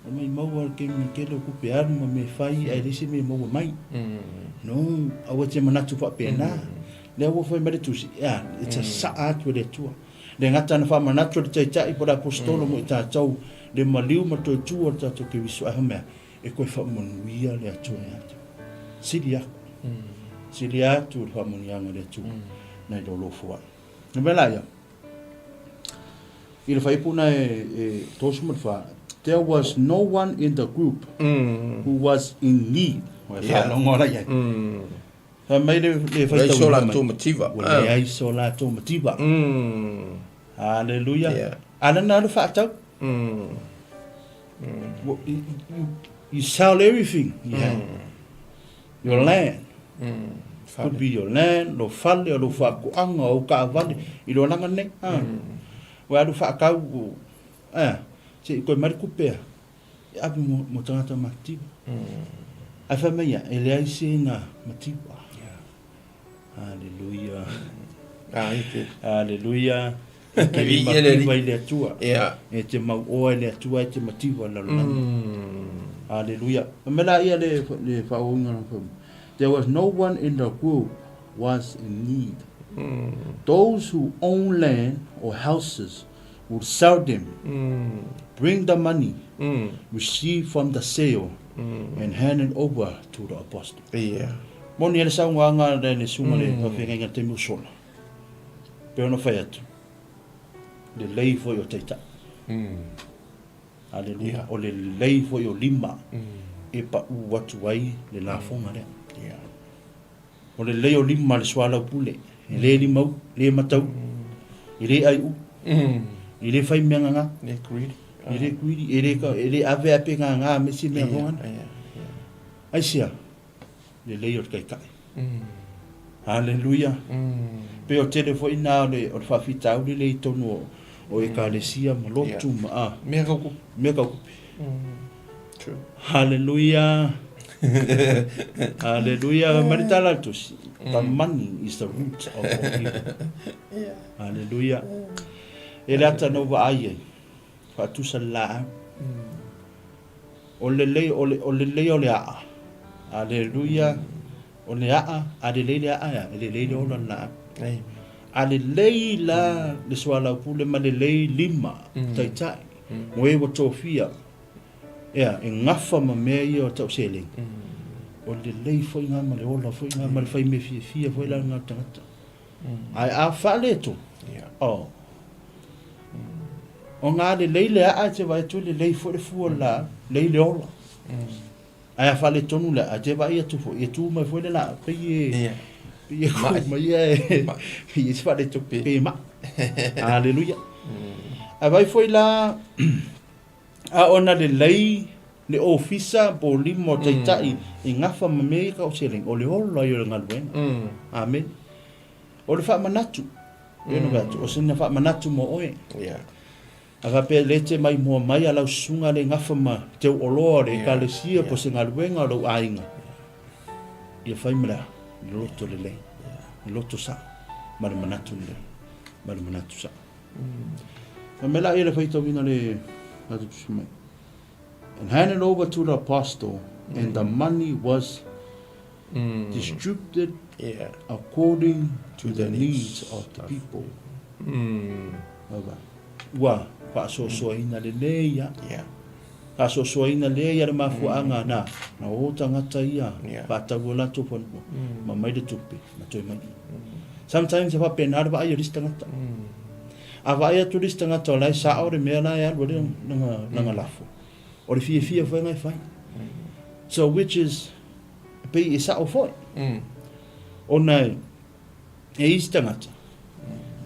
O maimau a le taimi tele o tupe alu ma mea e fai ae leai se mea e maua mai. No, aua e te manatu faapena. Lea ua fai mai le Tusi, e a, e sasaa atu e le Atua. Le gata na faamanatu e le Taitai po o le Aposetolo mo i tatou le maliu ma le toe tu o le tatou Keriso, ae mea, e toe faamanuia le Atua ia te oe. Sili aku, sili atu le faamanuiaga a le Atua nai lo lofo ai. Na mea la ia, i le fuaiupu na e 34, there was no one in the group who was in need. Ua e faalogo la i ai. Fai mai le faitauina mai. So latou mativa. Ua leai so latou mativa. Haleluia. A lana alu faatau. You sell everything you have. Your land. Could be your land, lou fale, o lou faatoaga, o ou taavale, i lou alaga nei. Ua alu faatau, se i toe mai le tupe a, e ave mo tagata matitiva. Ae fai mai ia, e leai se na mativa. Haleluia. Haleluia. E te mativa i le Atua. E te mau oa i le Atua, e te mativa i le lalolagi. Haleluia. Fai mai la ia le faaauauina o lana. There was no one in the group was in need. Those who own land or houses would sell them, bring the money received from the sale and hand it over to the apostle. Moni ai le saunoaga le susuga le faafeagaiga i le taimi ua sola. Pei ona fai atu, lelei foi o taitai. Aleluia. O le lelei foi o lima e paʻu atu ai le lafoga lea. O le lelei o lima le soalaupule, e le limau, le matau, e le aiu, e le fai mea ngagā. Le greedy. E le greedy, e le, e le ave ape ngagā me si mea yeah, yeah, yeah. Aisea, lelei o le taitai. Haleluia. Pei o tele foi na o le, o le faafitauli le i tonu o, o ekalesia ma lotu ma a. Mea tau tupe. Mea tau tupe. True. Haleluia. Haleluia. Ma le tala a le tusi. The money is the root of all evil. Haleluia. E le ata na ua ai ai. Faatusa le laau. O le lelei o le, o le lelei o le aa. Aleluia. O le aa, a lelei le aa ea, e lelei le ola le laau. A lelei la le soalaupule ma lelei lima, taitai, mo e ua tofia, ea, e gafa ma mea ia o tau seleni. O le lelei foi nga ma le ola foi nga ma le fai mea fiafia foi la nga tagata. Ae a faaletonu, oh, o ngā lelei le aa e te vaai atu lelei foi le fua o le laau, lelei le ola. Ae a faaletonu le aa, e te vaai atu foi, e tu mai foi le laau, pei e, pei e ku mai ia e, pei e se faaletonu, pei e mai. Haleluia. Ae vaai foi la, a ona lelei le ofisa po o lima o taitai e gafa ma mea ia tau seleni, o le ola ia o le galuega. Amene. O le faamanatu, pei ona fai atu, o sina faamanatu mo oe. A faapea le te maimoa mai a lau susuga le gafa ma teu oloa o le ekalesia po o se galuega o lou aiga, ia fai ma le a? Le loto lelei, le loto sao, ma le manatu lelei, ma le manatu sao. Fai mai laia le faitauina le tatou tusi mai. And handed over to the apostle, and the money was distributed according to the needs of the people. Ua faasoasoaina lelei ia. Faasoasoaina lelei ia le mafuaaga na, na o tagata ia, faatau o latou fanua, ma mai le tupe, ma toe mai. Sometimes e faapena le vaai o le isi tagata. A vaai atu le isi tagata o la e sao le mea la e alu ai lana lafo, o le fiafia foi lena e fai. So which is, e pei e sao foi. Ona e isi tagata,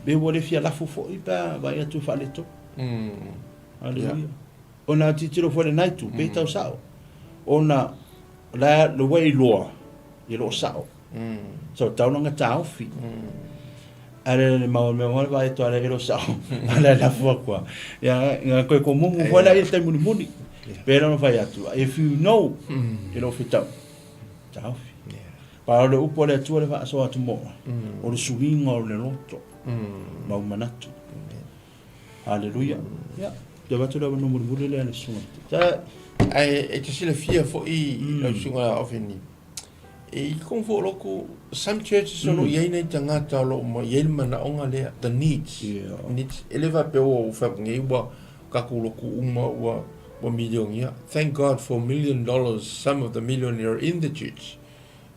pe ua le fia lafo foi pe a vaai atu e faaletonu. Hallelujah. Ona a tilotilo foi lena itu, pe tau sao. Ona la le ua e iloa, e lo o sao. So tau langa taofi. Ale le mau mea wale vai to ale ero sao. Ale la fua kua. Ya nga koe ko mumu foi la i te muni muni. Pera no fai atu. If you know, e lo fitau. Taofi. Pa o le upu a le Atua le faasoa atu mo. O le suiga o le loto. Mau manatu. Haleluia. Ya. Te avatu le avanoa mulimuli lea le susuga. Ae e te silafia foi lau susuga Ofeni, e i totonu foi o lotu, some churches o lo o i ai nai tagata o lo o i ai le manaoga lea, the needs, needs, e le faapea ua ou fai atu nei ua tatou lotu uma ua ua milionia. Thank God for million dollars, some of the millionaire in the church.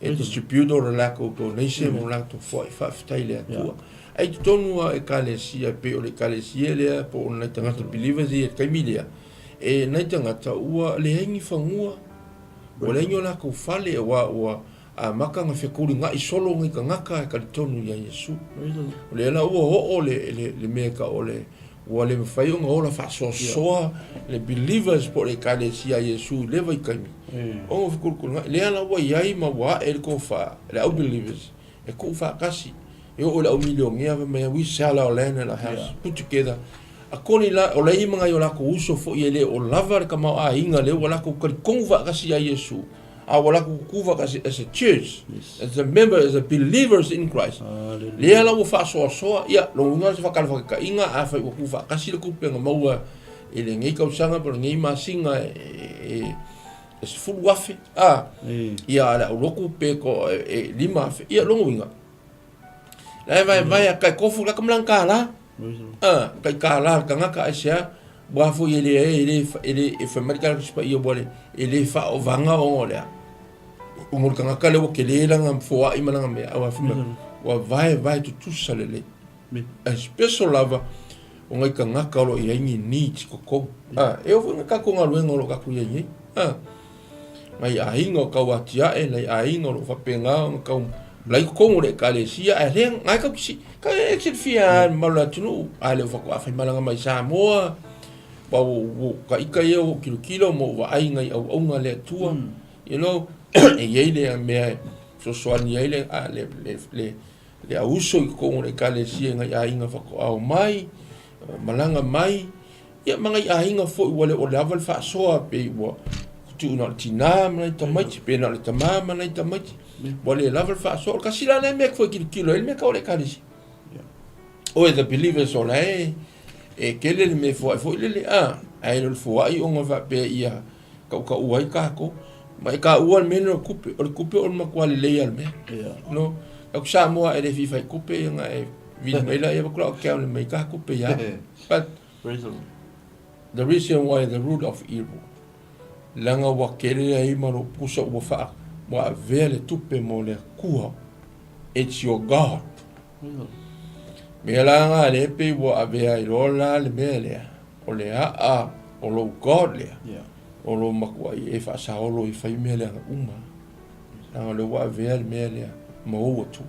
E distribute o le latou donation ma latou foai, faafetai i le Atua. Ae i totonu lava o Ekalesia, e pei o le Ekalesia lea po o nai tagata believers ia i le taimi lea, e nai tagata ua leai ni fanua, ua leai ni o latou fale, aua ua amata ona fetulinai solo nai tagata e talitonu ia Iesu. O lea la ua oo le, le, le mea e tau o le, ua le mafai ona ola faasoasoa le believers po o le Ekalesia a Iesu i lea vaitaimi. Ona fekulukuluga'i, lea la ua i ai ma ua a'e le tofa le au believers e tuufaatasi, e oo i le au milionea fai mai we sell our land and our house, put together. According la, o la e i ai ma nai o latou uso foi e le o lava le tamaoaiga lea ua latou talitonu faatasi ia Iesu, a ua latou tutu faatasi as a church, as a member, as a believers in Christ. Lea la ua faasoasoa, ia, lona uiga o se faatalafaitaiga, afai ua tuufaatasi le tupe na maua i lenei tausaga po o lenei masina e 10,000, a, ia a le aulotu pe ko e 5,000. Ia lona uiga, la e vaevae a kai kofu la ka malanga kālā. A, kai kālā le tagata aisea, ua foi e le e le e le e fai mai le tala Tusi Paia ua le e le faaovaga ona o le a? Ona o le tagata lea ua tele lana foai ma lana mea, a ua fai mai ua vaevae tutusa lelei. Ae special lava o nai tagata o lo o i ai ni needs i totonu. A, e oo foi i tatou galuega o lo o tatou i ai nei. A, nai aiga o tau atiae, nai aiga o lo o faapena ona tau lai totonu o le ekalesia, ae lea, na e tau kisi, ka e silafia lava e le mamalu o le atunuu, a le o faatoa faimalaga mai Samoa, ua ou ita ia ua ou tilotilo ma ou vaai i nai auauna a le Atua, you know, e i ai le mea e fesoasoani ai le, le, le, le le auuso i totonu o le Ekalesia i nai aiga faatoa omai, malaga mai, ia ma nai aiga foi ua le o lava le faasoa pei ua tuu na o le tinā ma nai tamaiti, pe na o le tamā ma nai tamaiti, ua le lava le faasoa. O le kasi la lea mea foi tilotilo ai le mea tau o le Ekalesia. Oe the believers o la e e tele le mea foai foi lele, a, ae le o le foai ona faapea ia tautaua ai tatou. Ma e taua le mea lea o le tupe. O le tupe o le matua lelei lava o le mea. No, au Samoa e le fia fai tupe ia na e vili mai la ia vaku la o ke mai ka tupe ia. But the reason why the root of evil leaga ua kele ai ma lou pusa ua faa ua avea le tupe mo le Atua. It's your God. Mea la nga le pe ua avea ai loa la le mea lea. O le aa o lou God lea, o lou matuai e faasaolo i fai mea leaga uma. Leaga o lea ua avea le mea lea ma ou Atua.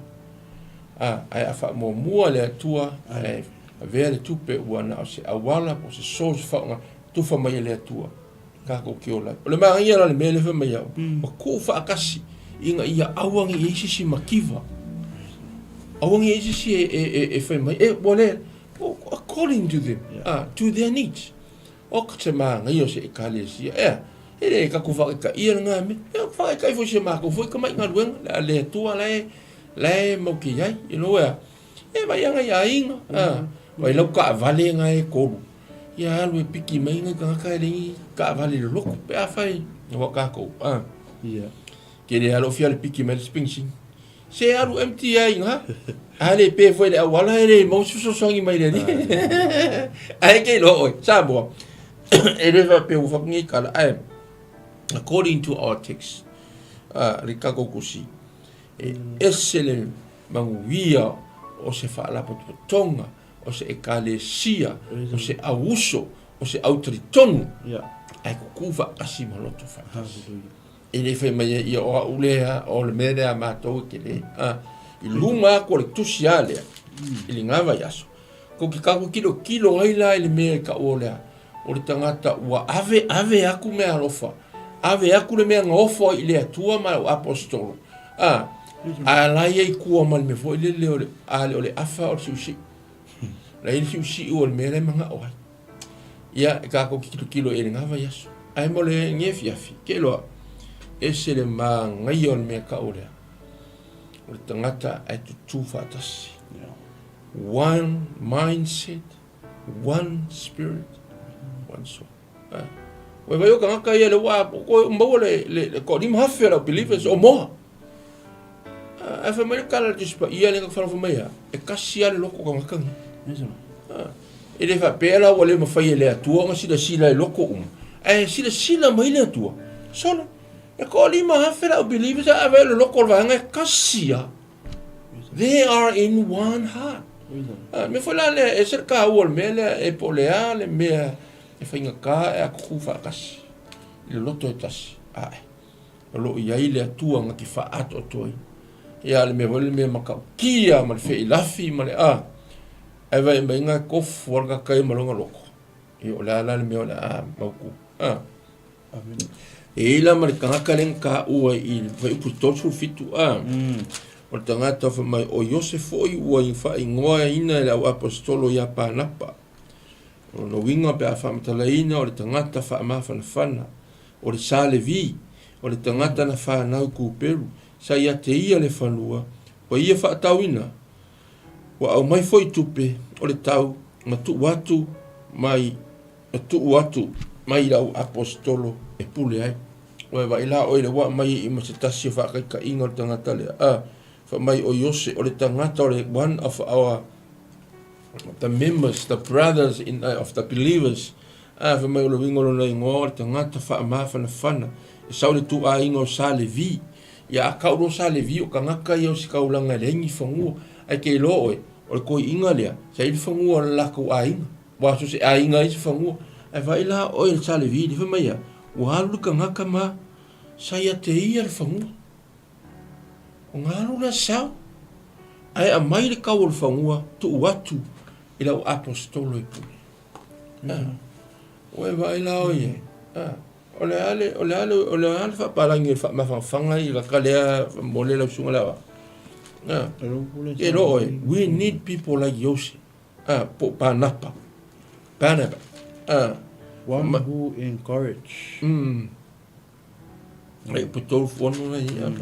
A, ae a faamuamua le Atua, ae avea le tupe ua na o se auala po o se source faaaoga tufa mai e le Atua tatou te ola ai. O le manaia la o le mea lea fai mai au, ua tuufaatasi ina ia aua ne i i ai se isi mativa. Aua ne i i ai se isi e fai mai, e ua le, According to them, to their needs. O ka te māngai o se ekalesia, ea, e le tatou whakaitaia le ngā mea, e whakaitai foi se mākou foi ka mai galuega, le a le Atua la e, la e mau ke iai, you know, ea, e vai anga i aiga, vai lau kaavale ngā e kolu, ia alu e piki mai ngai tangata e le i kaavale le loku, pe a whai, wa kākou, Ke le alo fia le piki mai le spingsing. Se alu empty ai nga. A le pe foi le auala e le mau se fesoasoani mai le alii. Ae kei loa oe, Samoa. E le faapea ua faapea kala, ae according to our text, le tatou tusi, e ese le manuia o se faalapotopotoga, o se ekalesia, o se auuso, o se autalitonu, ae kukū faatasi ma loto faatasi. E le fai mai ai ia o au lea, o le mea lea a matou e tele. A, i luma atu o le tusi a lea, i le ngā vaiaso, ko ke kākou kilokilo ai la i le mea e taua o lea, o le tagata ua ave, ave aku mea alofa, ave aku le mea na ofo ai i le Atua ma lau aposetolo, a, a la ia i tua ma le mea foi lele o le, a le o le afa o le siusiu. La ia le siusiu o le mea la e manao ai. Ia, e kākou te tilotilo i le ngā vaiaso. Ae mo lenei afiafi, ke iloa, ese le māngaia o le mea kau lea. O le tagata ae tutū faatasi. One mindset, one spirit, one soul. Ua vai o tagata ia le ua ko maua le le le 5,000 o le au believers o moa. Ae fai mai le tala a le Tusi Paia lea na faalofo mai a, e tasi lava le loto o tagata nei. E le faapea la ua le mafai e le Atua ona silasila i loto uma, ae silasila mai le Atua, sole, e 5,000 le au believers ae vaai o le loto o le vaega e tasi lava. They are in one heart. A, mea foi la lea, e ese le taua o le mea lea, e po o le a le mea e faigata e a tutu faatasi i le loto e tasi. Ae, o lo o i ai le Atua na te faaatoatoaina. Ia, le mea foi le mea matautia ma le feilafi ma le a, ae vaai mai na tofu lava le tagata ia ma lona loto. Ia, o le a la le mea o le a mautu. A. E i ai la ma le tagata lea na taua i le fuaiupu 37 a, o le tagata fai mai, o Iose foi ua faaigoaina e le au aposetolo ia Panapa. O lona uiga pe a faamatalaina o le tagata faamafanafana, o le Sa Levi, o le tagata na fanau i Kuperu, sa ia te ia le fanua, ua ia faatauina, ua aumai foi tupe o le tau ma tuu atu mai e tuu atu mai i lau aposetolo e pule ai. Ua e vaai la oe i le ua aumai i ma se tasi o faataitaiga o le tagata lea, a, fai mai o Iose, o le tagata o le one of our the members, the brothers in, of the believers, a, fai mai o le uiga o lona igoa o le tagata faamafanafana, e sau i le ituaiga o Sa Levi. Ia a tau loa Sa Levi o tagata ia o se taulaga e leai ni fanua, ae te iloa oe, o le toeaina lea, sa i ai le fanua o le latou aiga. Ua so o se aiga ai se fanua. Ae vaai la oe i le Sa Levi le fai mai ia, ua alu le tagata ma sa ia te ia le fanua. Ona alu lea sau, ae aumai le kau o le fanua tuu atu i lau aposetolo e pule. Ua e vaai la oe i ai. O le a le, o le a le, o le a le faapalagi o le faamafanafanga i laka lea mo le lau susuga le aoao. Ke loa oe, we need people like Jose. Ah, po o Panapa. Panapa. Ah. One who encourage. Ai po tolu fono na ia.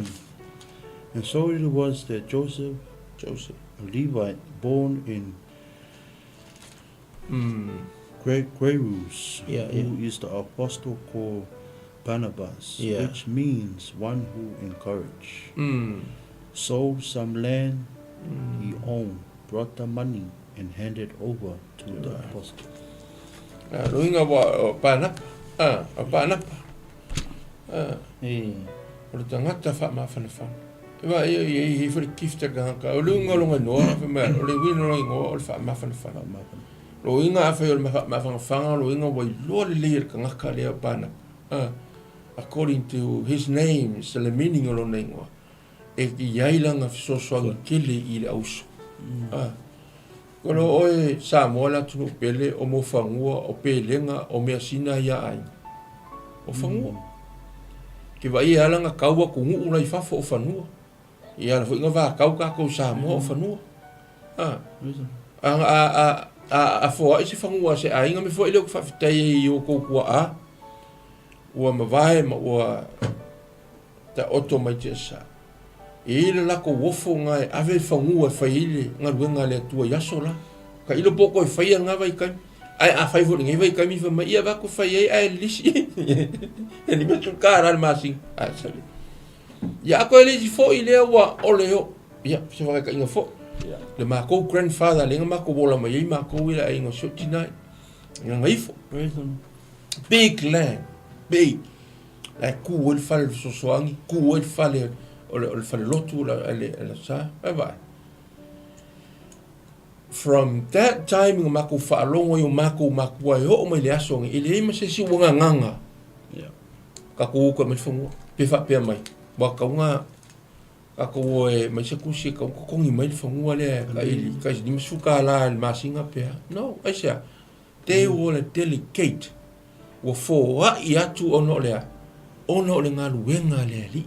And so it was that Joseph, Joseph. a Levite born in Cyprus, who is the apostle called Barnabas, which means one who encourage, sold some land he owned, brought the money and handed over to the apostles. Ah, lo inga wa o Panapa. Ah, o Panapa. Ah. E. O le tagata faamafanafana. E wa e e e foi gift ka ka o le inga longa noa fa ma o le wino longa ngoa o le faamafanafana. Lo inga a fai o le faamafanafana lo inga wa iloa lelei e le tagata lea o Panapa. Ah, according to his name, is the meaning o lona ingoa. E i ai lana fesoasoani tele i le auso. Ah. Ko lo oe Samoa le atunuu pele o mo fanua o pelega o measina ia aiga. O fanua. Ke vaai e ala na kau atu nuu la i fafo o fanua. I ala foi na vatau tatou Samoa o fanua. Ah. A, a, a, a, a foai se fanua a se aiga me foai lea ou te faafetai ai i o tou tuaa ua mavae ma ua taoto mai tiasa. E i ai le latou ofo na e ave le fanua e fai ai le galuega a le Atua i aso la. Tailo po o toe faia lena vaitaimi. Ae a fai foi i lenei vaitaimi fai mai, ia avatu e fai ai ae lisi. E $50 le masina. Ae sale. Ia a toe lisi foi lea ua ole o. Ia, se faataitaiga foi. Le matou grandfather lea na matou ola mai ai matou i le aiga o si ou tina i Gagaifo. Big land, big. La e ku ai le fale o le fesoasoani, ku ai le fale o le falelotu o le sa. Vai vai. From that time na makou faalogo ai o makou makua e oo mai le aso nei, e leai ma se isi ua gagaga. Yeah. Tatou o toe mai le fanua, pe faapea mai, ua tatau ona tatou o e mai se tusi e tatau ona totogi mai le fanua lea e tai $50 i le masina pe a. No, aisea? They were delegate. Ua foai atu ona o le a? Ona o le galuega a le Alii.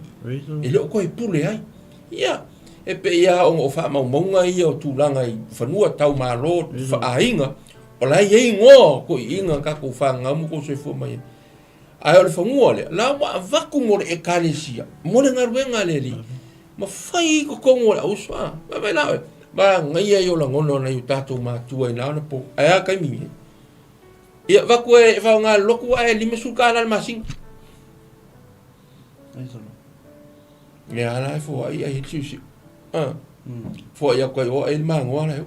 E le o toe pule ai. Ia, e pei lava ona o faamaumauga ia o tulaga i fanua tau malo faaaiga, o la e i ai igoa o toeaiina tatou fanau ma tou soifua mai ai. Ae o le fanua lea, la ua avatu mo le Ekalesia, mo le galuega a le Alii, ma fai i totonu o le auso, a, vaai la oe, manaia ia o lagona o nai o tatou matua i na ona po, ae a taimi nei? Ia avatu e faaaoga e le lotu ae $50 i le masina. Ia la e foai ai le siusiu. Ah. Foai atu ai o ai le magoa la e.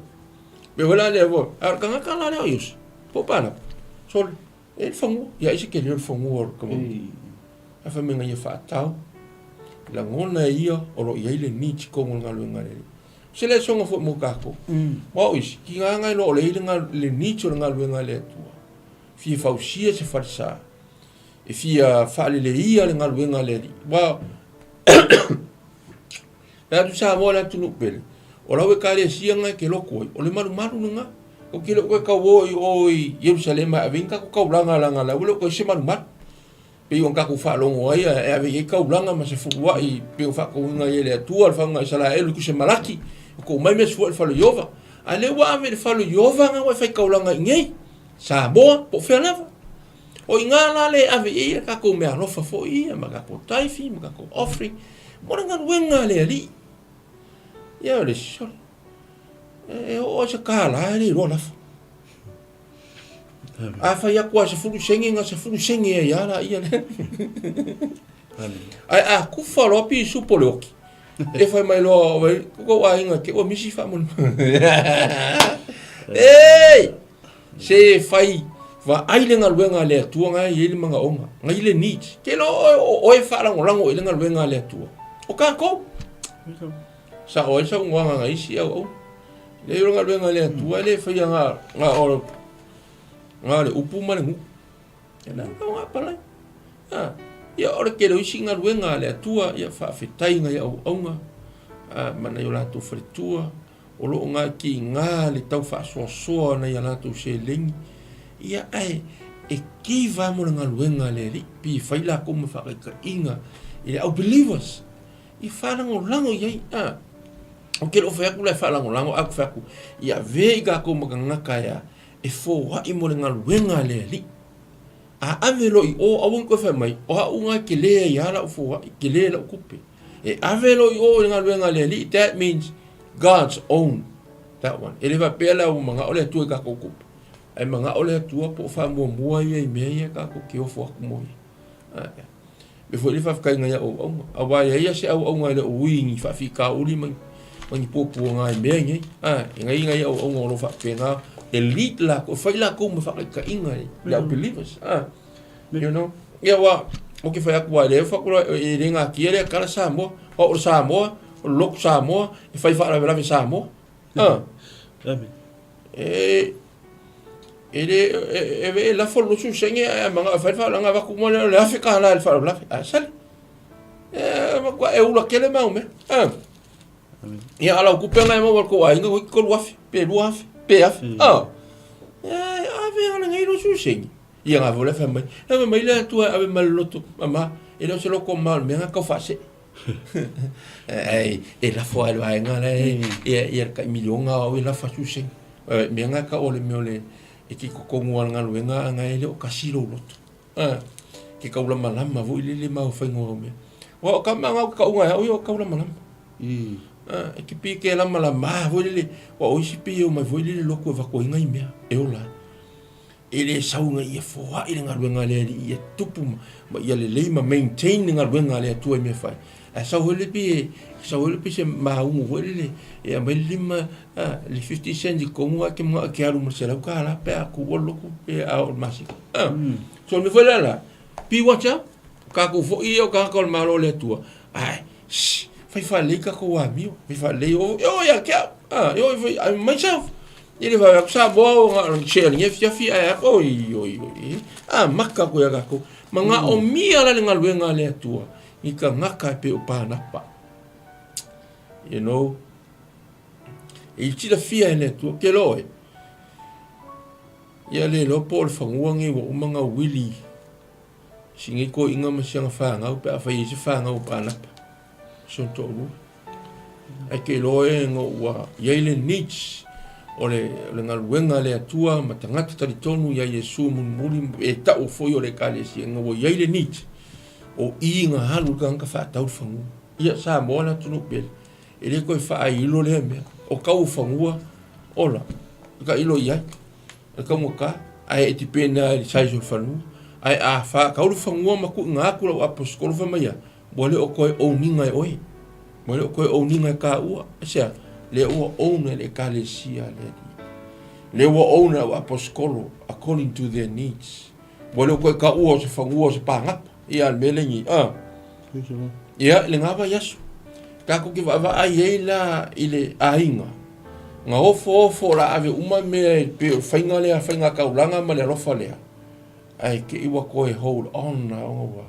Pe wala le vo. A o le tagata la lea o Iosi. Po pana. Sole. E le fanua. Ia ai se kele o le fanua o le community. A fai mai ia faatau. Lagona e ia o lo o i ai le need i totonu o le galuega a le Alii. Se le soga foi mo tatou. Aua o isi, ki gā ngai loa o le i le need o le galuega a le Atua. Fia fausia se falesa. E fia faaleleia le galuega a le Alii. Aua le atu Samoa le atunuu pele, o lau ekalesia nga e ke lotu ai, o le malumalu lena. Ou ke le o koe tau o i o i Ierusalema e ave ai ni tatou taulaga laga la ua le o toe se malumalu. Pei ona tatou faalogo ai e ave i ai taulaga ma se fuluai pei ona faatauina ai e le Atua le fauga Isaraelu i Kusemalaki, e tuu mai mea sefua i le fale o Ieova. A lea ua ave i le fale o Ieova na ua e faitaulaga i inei, Samoa, po o fea lava. O i ina la lea e ave i ai a tatou meaalofa foi ia ma tatou taifi ma tatou offering mo le galuega a le Alii. Ia o le sole, e oo lava i se $1 e le iloa lafo. A fai atu lava 10 sene, na 10 sene ai lava laia lea. Ae a kufa loa pisupo le oki, e fai mai loa, ko kou aiga ke ua misi faamolemole. Ei! Se fai vaai le galuega a le Atua na e i ai le manaoga, na i le need. Ke lo o oe faalagolago i le galuega a le Atua. O tatou. Sao ai saunoaga a isi auauna. Leai o le galuega a le Atua e le faia na na o na o le upu ma le nuu. E na o ngā palai. Ah, ia o le tele o isi galuega a le Atua, ia faafetai nai auauna, ah, ma nai o latou faletua, o lo o gakiga le tau faasoasoa o nai a latou seleni, ia ae e give lava mo le galuega a le Alii, pei e fai latou ma faataitaiga i le au believers, i faalagolago i ai. A, ou te le o fai atu la e faalagolago, ae ou te fai atu, ia avea i tatou ma tagata e a, e foai mo le galuega a le Alii. A ave loa i o, aua ne i toe fai mai, o au lena e tele ai lava lau foai, tele lau tupe. E ave loa i o i le galuega a le Alii, that means God's own that one. E le faapea la ua manao le Atua i tatou tupe, ae manao le Atua po o faamuamua ia i mea ia tatou te ofo atu mo ia. E foi le faafetai nai au auauna, aua e i ai lava se auauna e le o ui i ni faafitauli ma ni puapuaga i mea nei. E i ai nai auauna o lo o faapena e lead latou, e fai latou ma faataitaiga i le au believers. You know? Ia aua, ou te fai atu aua e le e le natia lea tala Samoa, aua o le Samoa, o le lotu Samoa, e fai faalavelave Samoa. E e le e e lafo le 20 sene ae a manao e fai le faalavelave avatu uma lea o le $1000 i le faalavelave. Ae sale. E matua e ula tele mau mea. Ia a lau tupe na e maua e le tou aiga toeitiiti 3000 pe 2000 pe 1000. E ave a lenei 20 sene. Ia na foi le fai mai. E fai mai le Atua e ave ma le loto mama. E le o se loto mama o le mea na tau faasee. Ai, e lafo lava i le vaega la e, ia, ia le tai miliona o au e lafo atu sene. O mea na tau o le mea o le, e te i totonu lava o le galuega a na e le o tasi lou loto. A, ke taulamalama foi lele ma au faiga o au mea. Aua o tama na ou te tauga e au ia o taulamalama. A, e te pei ke lamalama foi lele, aua o isi pei e omai foi lele lotu e avatu ai nai mea e ola ai. E le sau ina ia foai le galuega a le Alii ia tupu ma ia lelei ma maintain le galuega a le Atua i mea fai. Ae sau foi le pei e sau foi le pei se maugu foi lele e aumai le lima le 50 cents i totonu ae te manao e te alu ma le $100 pe a tuua le lotu pe a oo i le masina. So o le mea foi lea la, be watch out. O tatou foi ia o tagata o le Malo o le Atua, ae shh, fai faalelei tatou amio, fai faalelei, e oo ia te au, e oo foi myself. E le vaai atu Samoa o na o se lenei afiafi ae a, oi, oi, oi, amata atu ia tatou. Manaomia la le galuega a le Atua i tagata e pei o Panapa. You know, e silafia e le Atua, ke loa oe, ia le iloa po o le fanua nei ua uma ona wili si nei toeaiina ma si ana fanau pe afai e i ai se fanau o Panapa, si ona toalua. Ae te iloa e no ua i ai le needs o le, o le galuega a le Atua ma tagata talitonu ia Iesu mulimuli e tau foi o le Ekalesia ina ua i ai le needs o i na alu le tagata faatau le fanua. Ia Samoa le atunuu pele, e le toe faailo lea mea. O tau o fanua, ola, e tailo i ai, e taugata. Ae e depend lava i le size o le fanua. Ae a faatau le fanua ma tuuina atu lau aposetolo fai mai a, ua le o toe own ina e oe. Ua le o toe own ina e taua. Aisea? Lea ua own e le Ekalesia a le Alii. Lea ua own e lau aposetolo according to their needs. Ua le o toe taua o se fanua o se pagapa. Ia, le mea lea i a. Ia, i lena vaiaso, tatou te vaavaai ai la i le aiga, na ofoofo o le a ave uma mea e pei o le faiga lea, faiga taulaga ma le alofa lea, ae te i ua toe hold on lava ona ua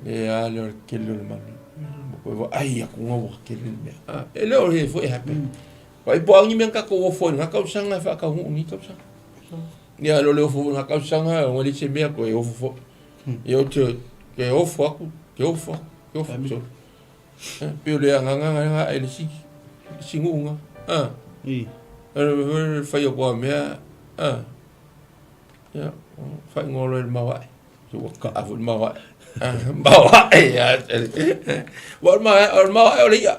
lea lea o le tele o le manu. Ua toe vaai atu ona ua tele le mea. Ah, e le o le foi e happen. Vaai po o a ni mea na tatou ofo ai i lena tausaga e faataunuu i lenei tausaga. Ia, le o le ofo foi i lena tausaga, ona e leai se mea toe ofo foi. Ia ou te te ofo atu, te ofo atu, te ofo atu. Eh, pei o le agaga lena e le isi, isi nuu na. Ah. I. E fai atu a mea, ah. Ia, faaigoa loa i le maoae. Ua kaa foi le maoae. Ah, maoae ia. Ua o le maoae, o le maoae o le i'a.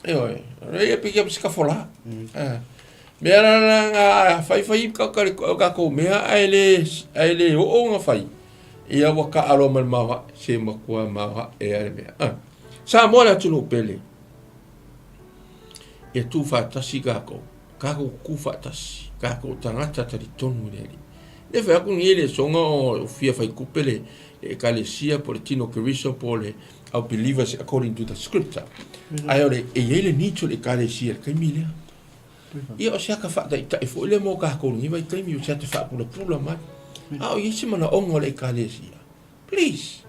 Ioe, o le i'a pei se kafolā. Ah. Mea la la nga fai fai ka ka o tatou mea ae le ae le oo ona fai. Ia ua kaa loa ma le maoae, se matua maoae lava le mea. Ah. Samoa le atunuu pele. Ia tuufaatasi tatou, tatou tuufaatasi, tatou tagata talitonu i le Alii. Le fai atu nei le soga o fia fai tupe le Ekalesia po o le tino o Keriso po o le au believers according to the scripture. Ae o le e i ai le need o le Ekalesia i le taimi lea. Ia o se ata faataitai foi lea mo tatou i lenei vaitaimi, o se ata faapulapula mai. A o i ai se manaoga o le Ekalesia, please,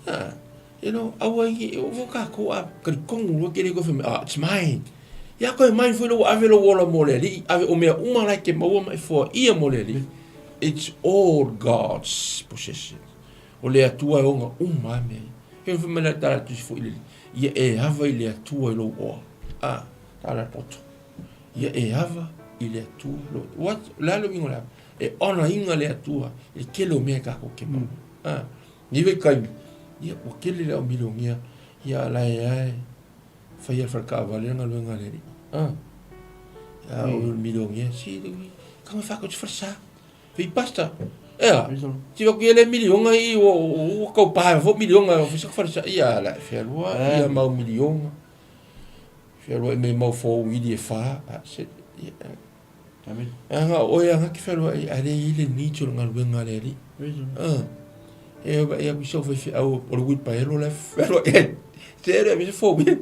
ah, you know, aua i, o fo tatou a talitonu loa ke le toe fai mai, ah, it's mine. Ia koe mine foi lea ua ave lou ola mo le Alii, ave o mea uma la e te maua ma e foaia mo le Alii. It's all God's possession. O le Atua e ona uma lava mea ia. E fai mai la tala tusi foi le ia e ava i le Atua i lou oa. Ah, tala poto. Ia e ava i le Atua. What? O le a le uiga o le ava? E honour ina le Atua i le tele o mea e tatou te maua. Ah, nei vaitaimi, ia ua tele le au milionea, ia la e lava e faia le fale taavale le galuega a le Alii. Ah, ia o le milionea, si, kanga whakau te whalesa. Fei pastor, ea, ti wa kuia le milionga i ua ua kau pae fo milionga o fisa whalesa, ia la e whialua, ia mau milionga. Whialua i me mau fo wili e wha, a se, ia. Amen. Anga o oe anga ki whialua i ale i le ni tolo ngaluenga le ali. Ah. E wa ia ku so fai au o le wheelbarrow la whialua e. Te re mi fo wheel.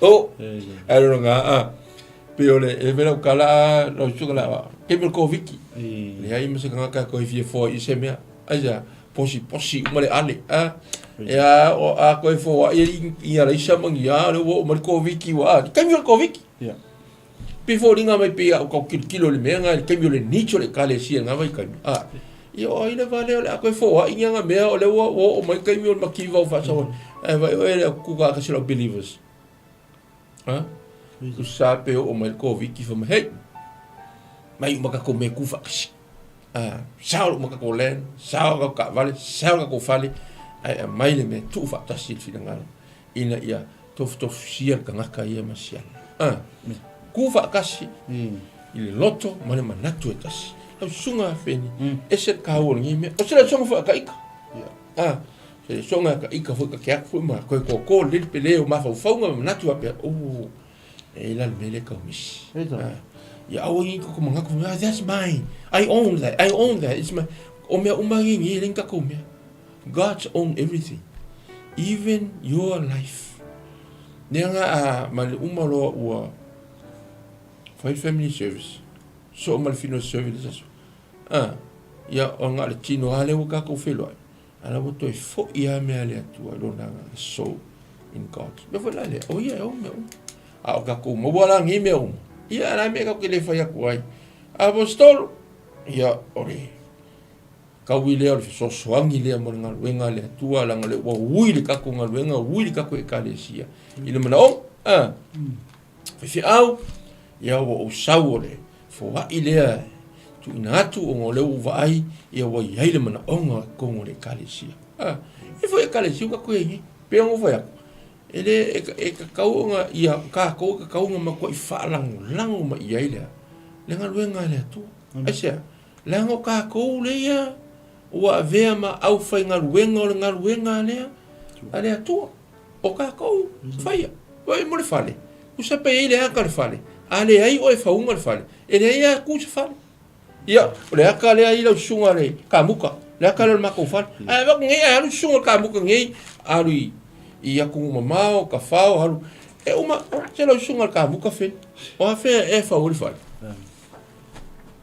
Oh. Ai ro nga ah. Pei o le e vela kala lau suka la ke me ko viki. Le ai ma se kanga ko i fo i se mea. Ai ja posi posi uma le ale a e a o a ko fo i i ala isa mangi a le wo ma ko viki wa. Ke me ko viki. Yeah. Pe fo ringa mai pe au kau kilo kilo le mea nga le kaimi o le nicho le kale si nga vai kaimi. A ia o ai le vale o le a koe fo a inga nga mea o le ua o mai kaimi o le makiva o whasawa. Ai vai o e le kuka ka sila believers. Ha? Tu sa pe o mai ko viki fa mai hei. Mai uma ka ko me ku whakasi. A sao uma ka ko len, sao ka ka vale, sao ka ko fale. Ai a mai le me tu whatasi le whinangalo. Ina ia tofutofusia le tagata ia ma siala. A ku whakasi i le loto ma le manatu e tasi. Lau susuga a Feni, ese le kaua o lenei mea. O se lau susuga whakaika. A, se soga ka ika foi ka ke aku foi ma koe kōkō le pe le o mafaufauga ma manatu faapea, oh, e la le mea lea e taumisi. Ah, ia aua nei ko manatu, ah, that's mine, I own that, I own that, it's my, o mea uma nei nei e le ni tatou mea. God's own everything, even your life. Lea nga a ma le uma loa ua fai family service, soo ma le funeral service aso. Ah, ia o nga le tino lava lea ua tatou feiloai. A la ua toe foi lava mea a le Atua i lona agaga, soul in God. Mea foi la lea, o ia e ou mea uma. A o tatou maua la nei mea uma, ia a la mea tatou te le fai atu ai. Apostolo, ia o le taui lea o le fesoasoani lea mo le galuega a le Atua, leaga o lea ua ui le tatou galuega, ui le tatou Ekalesia i le manaoga. Ah, faifeau, ia ua ou sau o le foai lea e tuuina atu ona o lea ua ou vaai ia ua i ai le manaoga i totonu o le Ekalesia. A, e foi Ekalesia ua tatou i ai nei. Pei ona ou fai atu, e le, e, e tatau ona ia tatou e tatau ona matuai faalagolago mai i ai le, le galuega a le Atua. Aisea? Leaga o tatou lea ua avea ma aufaigaluega o le galuega lea a le Atua. O tatou faia. Vaai mo le fale, tusa pe i ai le aka o le fale, a leai oe e fauga le fale, e leai lava tu se fale. Ia, o le aka lea i lau susuga le kamuka, le aka lea o le matou fale. Ae avatu nei, ae alu susuga le kamuka nei, alu i, i atunuu mamao, Tafao, alu, e uma, se lau susuga le kamuka feni. O a fea e fau ai le fale?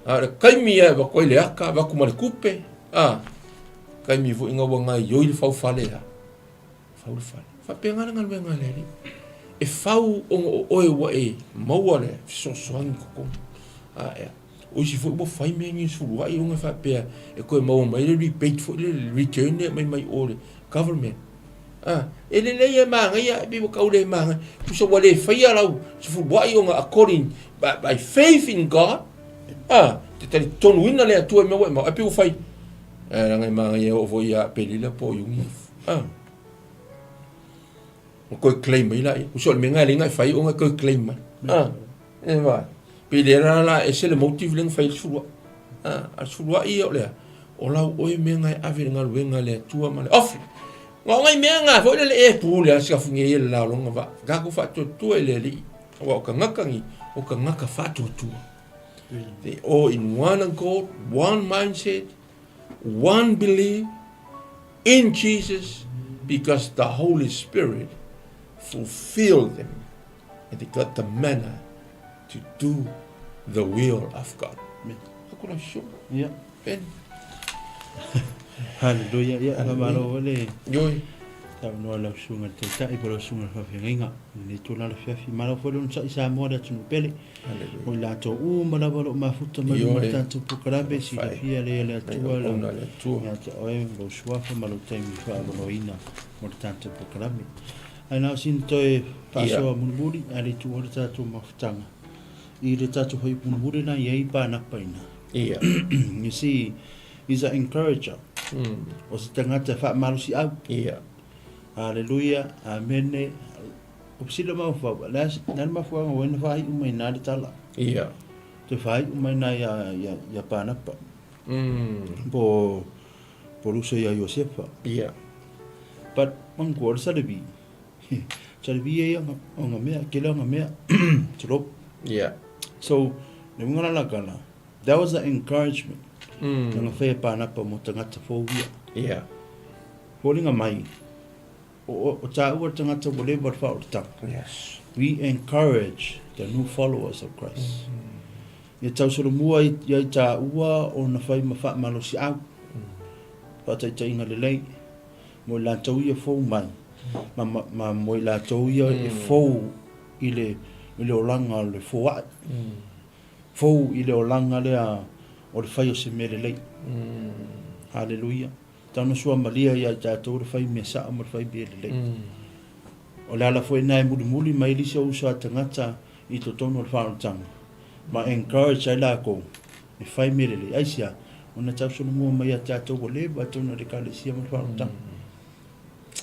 A o le taimi e avatu ai le aka, avatu ma le tupe, a, taimi foi ina ua gaioi le fau fale a. Fau le fale. Faapena le galuega a le Alii. E fau ona o oe ua e maua le fesoasoani i totonu. A ea. O isi foi ua fai mea nei suluai ona e faapea e toe maua mai le rebate foi le return lea e aumai mai o le government. A, e lelei e manaia, e pei ua tau le manaia. Tusa ua le faia lau sefuluai ona according by, by faith in God. A, te talitonuina le Atua i mea ua e maua. Ae pei ua fai, e leaga e manaia e oo foi ia Aperila po o Iuni. A. Ua toe claim mai laia. Tusa o le mea lena e leai ona e fai ona e toe claim mai. A, e va. Pei lea la la ese le motive lea na fai ai le sefuluai. A, a le sefuluai ia o le a? O lau oe mea na e ave i le galuega a le Atua ma le ofi. Na o nai mea na foi le e pule a sikafu nei e le laolonga va. Tatou faatuatua i le Alii. Aua o tagata ni, o tagata faatuatua. They all in one accord, one mindset, one belief in Jesus because the Holy Spirit fulfilled them and they got the manner to do the will of God. Ako la sure. Yeah. Ben. Hallelujah. Ia, whamalo ole. Yoi. Saunoa lau susuga i le Taitai po o lau susuga i le Faafeagaiga i lenei itula afiafi. Malo foi le onosai Samoa le atunuu pele. O i latou uma lava o lo o mafuta mai luma o le tatou polokalame, silafia lea e le Atua ia te oe lou suafa ma lou taimi faaavanoaina mo le tatou polokalame. Ae na o sina toe faasoa mulimuli ae le i tuua le tatou mafutaga i le tatou fuaiupu mulimuli lena e i ai Panapa i ina. You see, he's an encourager. O se tagata e faamalosiau. Haleluia, amene. O sila mafaufau, le a le mafuaaga ua ai na faaiu mai ina le tala. Ia. Toe faaiu mai ina ia, ia, ia Panapa. Po, po Luso ia Iosefa. Ia. But, manatua, o le Salevi, Salevi ia ia o nga mea, kele o nga mea, tulou. Ia. So, le uiga la la kala, that was an encouragement. Na nga whai e Panapa mo tagata fou ia. Ia. Foliga mai, O, o tāua tangata ua leva le whaoratanga. Yes. We encourage the new followers of Christ. Mm -hmm. Ia tausolomua i, ia i tāua o na whai ma whaamalosi au. Whaataitaiga lelei. Mo i lātou ia fou mai. Ma, ma, ma mo i lātou ia e fou i le, i le olanga o le foai. Fou i le olanga lea o le whai o se mea lelei. Hallelujah. Tau sua malia ia i tatou le fai mea sao ma le fai mea lelei. O le ala foi lena e mulimuli mai le isi o uso a tagata i totonu o le faaolataga ma encourage ai lakou e fai mea lelei. Aisea? Ona tau solomua mai ia tatou ua leva i totonu o le Ekalesia ma le faaolataga.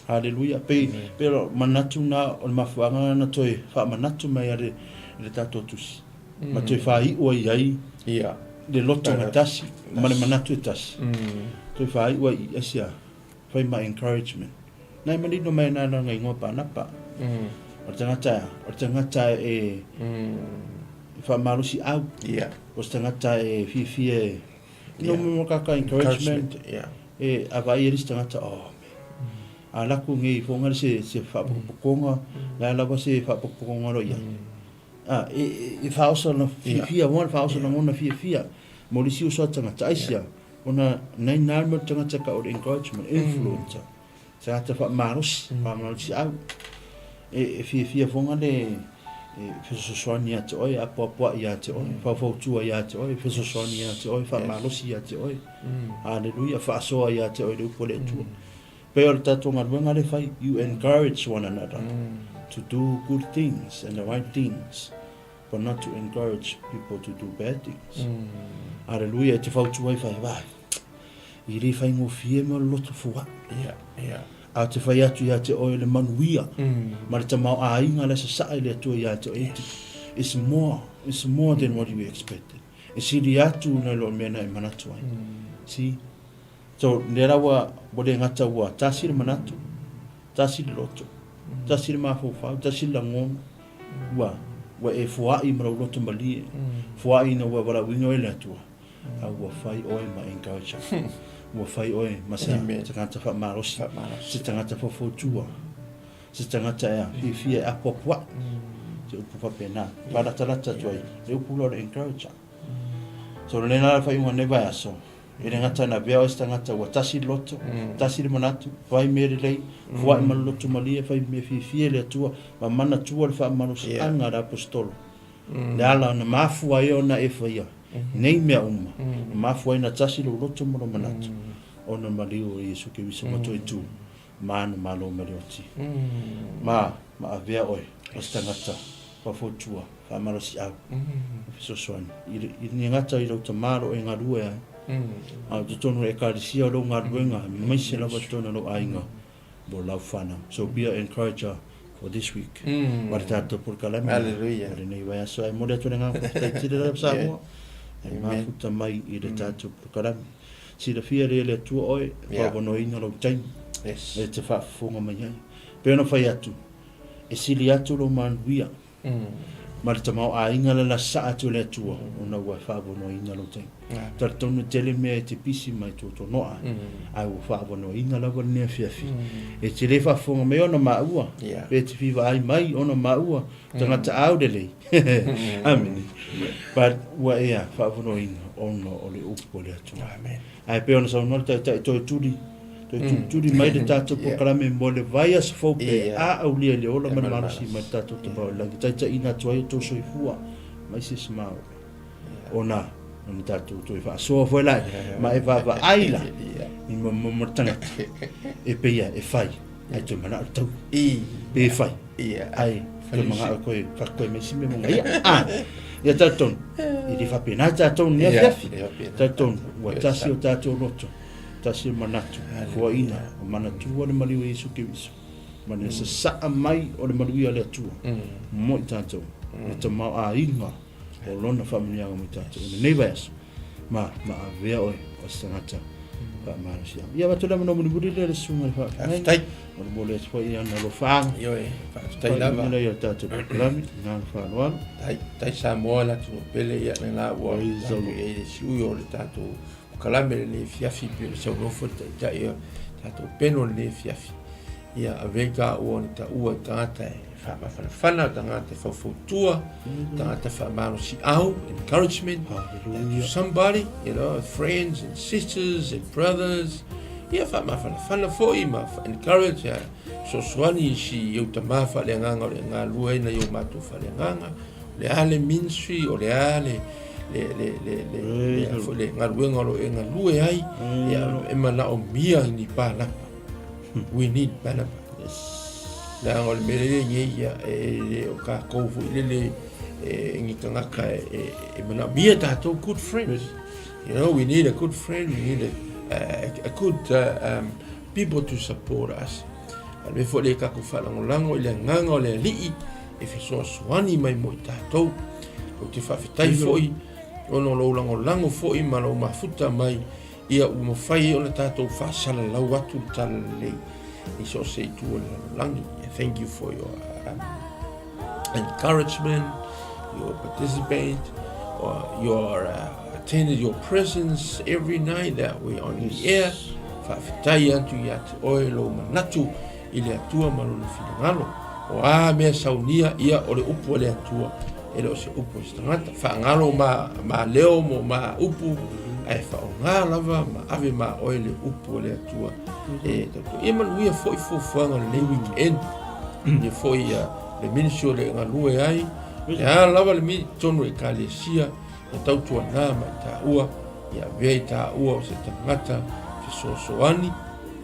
Haleluia. Pei, pei o manatu na, o le mafuaaga na na toe faamanatu mai ai i le tatou tusi. Ma toe faaiu ai ai Ia. le loto na tasi ma le manatu e tasi. Toe faaiu ai i asia fai ma encouragement. Nai manino mai na na ingoa Panapa. O le tagata, o le tagata e faamalosi au. Ia. O se tagata e fiafia e No mo kaka encouragement. Yeah. E avai e le isi tagata, oh me. A laku ngei fonga le se se faapopokonga, la lava se faapopokonga lo ia. A e e faaoso na fiafia, mo le faaoso na ngona fiafia. Mo le isi uso a tagata, aisia, ona nai nā mo tagata ka o le encouragement, influencer. Tagata faamalosi, faamalosi au. E, e fiafia fonga le e fesoasoani ia te oe, apoapoai ia te oe, faufautua ia te oe, fesoasoani ia te oe, faamalosi ia te oe. Haleluia, faasoa ia te oe le upu a le Atua. Pei o le tatou galuega lea e fai, you encourage one another to do good things and the right things, but not to encourage people to do bad things. Haleluia, e te fautua ai whai wā. I le faigofie ma le loto foaʻi. Ia, ia. A te fai atu ia te oe le manuia, ma le tamaoaiga le sasaʻa i le Atua ia te oe. It's more, it's more than what you expected. E sili atu nai lo mea na e manatu ai. See? So, lea la ua, ua le gata ua tasi le manatu, tasi le loto, tasi le mafaufau, tasi le lagona, ua, ua e foai ma lou loto malie, foai ina ua valaauina oe e le Atua, a ua fai oe ma encourager, ua fai oe ma se tagata faamalosi, se tagata faufautua, se tagata e fiafia e apoapoai, se upu faapena, faalatalata atu ai, le upu lea o le encourager. So, lena la faaiuga o lenei vaiaso, E le gata ina avea oe se tagata ua tasi le loto, tasi le manatu, fai mea lelei, fua'i ma le loto malie, fai mea fiafia i le Atua, ma manatua le faamalosiaga a le Aposetolo, le ala na mafua ai ona e faia nei mea uma, na mafua ai ona tasi lou loto ma lou manatu, ona maliu o Iesu Keriso ma toe tu ma ana malo ma le oti. Ma, ma avea oe o se tagata faufautua, faamalosiau, ma fesoasoani i le, i le gata i lou tama lo e galue ai, a o totonu o le Ekalesia o lou galuega, aemaise lava totonu o lou aiga mo lau whanau. So be an encourager for this week. Ma le tatou polokalame Hallelujah. o lenei vaiaso. Ae momoli atu le agaga faafetai tele lava Samoa, e mafuta mai i le tatou polokalame. Silafia lea e le Atua oe, faaavanoaina lou taimi e te faafofoga mai ai. Pei ona fai atu, e sili atu lou manuia ma le tamaoaiga le la sasaa atu e le Atua ona ua faaavanoaina lou taimi. Talitonu e tele mea e te pisi ma e tuatuanoa ai, ae ua faaavanoaina lava lenei afiafi. E te le faafofoga mai ona maua, pe te fia vaai mai ona maua, tagata aulelei. Amene. But ua ea faaavanoaina ona o le upu a le Atua. Amen. Ae pei ona saunoa le Taitai, toe tuli, toe tulituli mai le tatou polokalame mo le vaiaso fou pe a aulia i le ola ma le malosi mai le tatou Tama o le Lagi. Taitaiina atu ai o outou soifua mai se isi ma ona ona tatou toe faasoa foi la ma e vaavaai la i ma le tagata e pei e fai ae toe manao le tau pe e fai ae toe manao koe whakakoe mai si mea mo ia ah ia talitonu e le faapena tatou nei afiafi talitonu ua tasi o tatou loto tasi o manatu fuaina o manatua le maliu o Iesu Keriso ma le sasaa mai o le maluia o le Atua mo i tatou le tamaoaiga o lona faamanuiaga mo i tatou i lenei vaiaso ma ma avea oe o se tagata faamalosiau. Ia avatu le avanoa mulimuli lea i le susuga i le faafeagaiga. Faafetai. O le momoli atu foi i ana alofaaga. Ioe, faafetai lava. Faaiuina lea o le tatou polokalame, i le faaaloalo. Tai, tai Samoa le atunuu pele ia lena ua tatou i ai le siui o le tatou polokalame lenei afiafi pei ona saunoa foi le Taitai o tatou peno lenei afiafi. Ia ave taua ni taua i tagata e faamafanafana, tagata e faufautua, tagata faamalosiau, encouragement to somebody, you know, friends and sisters and brothers. Ia faamafanafana foi ma encourage ya sosoani i si ou tama faaleagaga o le galueaiina i o matou faaleagaga, o le a le ministry, o le a le le le le le le le galuega o lo o e galue ai, ia e manaomia ni palapa. We need palapa. Yes. Leaga o le mea lea i ai ia, e le o kākou foi lele e ni tagata e, e manaomia tātou good friends. You know, we need a good friend, we need a good people to support us. A le mea foi lea kākou faalagolago i le agaga o le Alii e fesoasoani mai mo i tātou. Ou te faafetai foi ona o lou lagolago foi ma lou mafuta mai Ia ua mafai ai ona tatou faasalalau atu le talalelei i so o se itu o le lalolagi. Thank you for your encouragement, your participate, or your attended your presence every night that we on the air. Faafetai atu ia te oe lou manatu i le Atua ma lona finagalo. O a mea saunia ia o le upu a le Atua, e le o se upu a se tagata. Faagalo ma, ma leo mo ma upu, ae faaaoga lava ma ave ma oe le upu a le Atua. E tautua. Ia manuia foi fuafuaga o lenei weekend. Ia foi ia le ministry o le galue ai. Le a lava le mi tonu e ekalesia, e tautuana ma i taua, ia avea i taua o se tagata fesoasoani,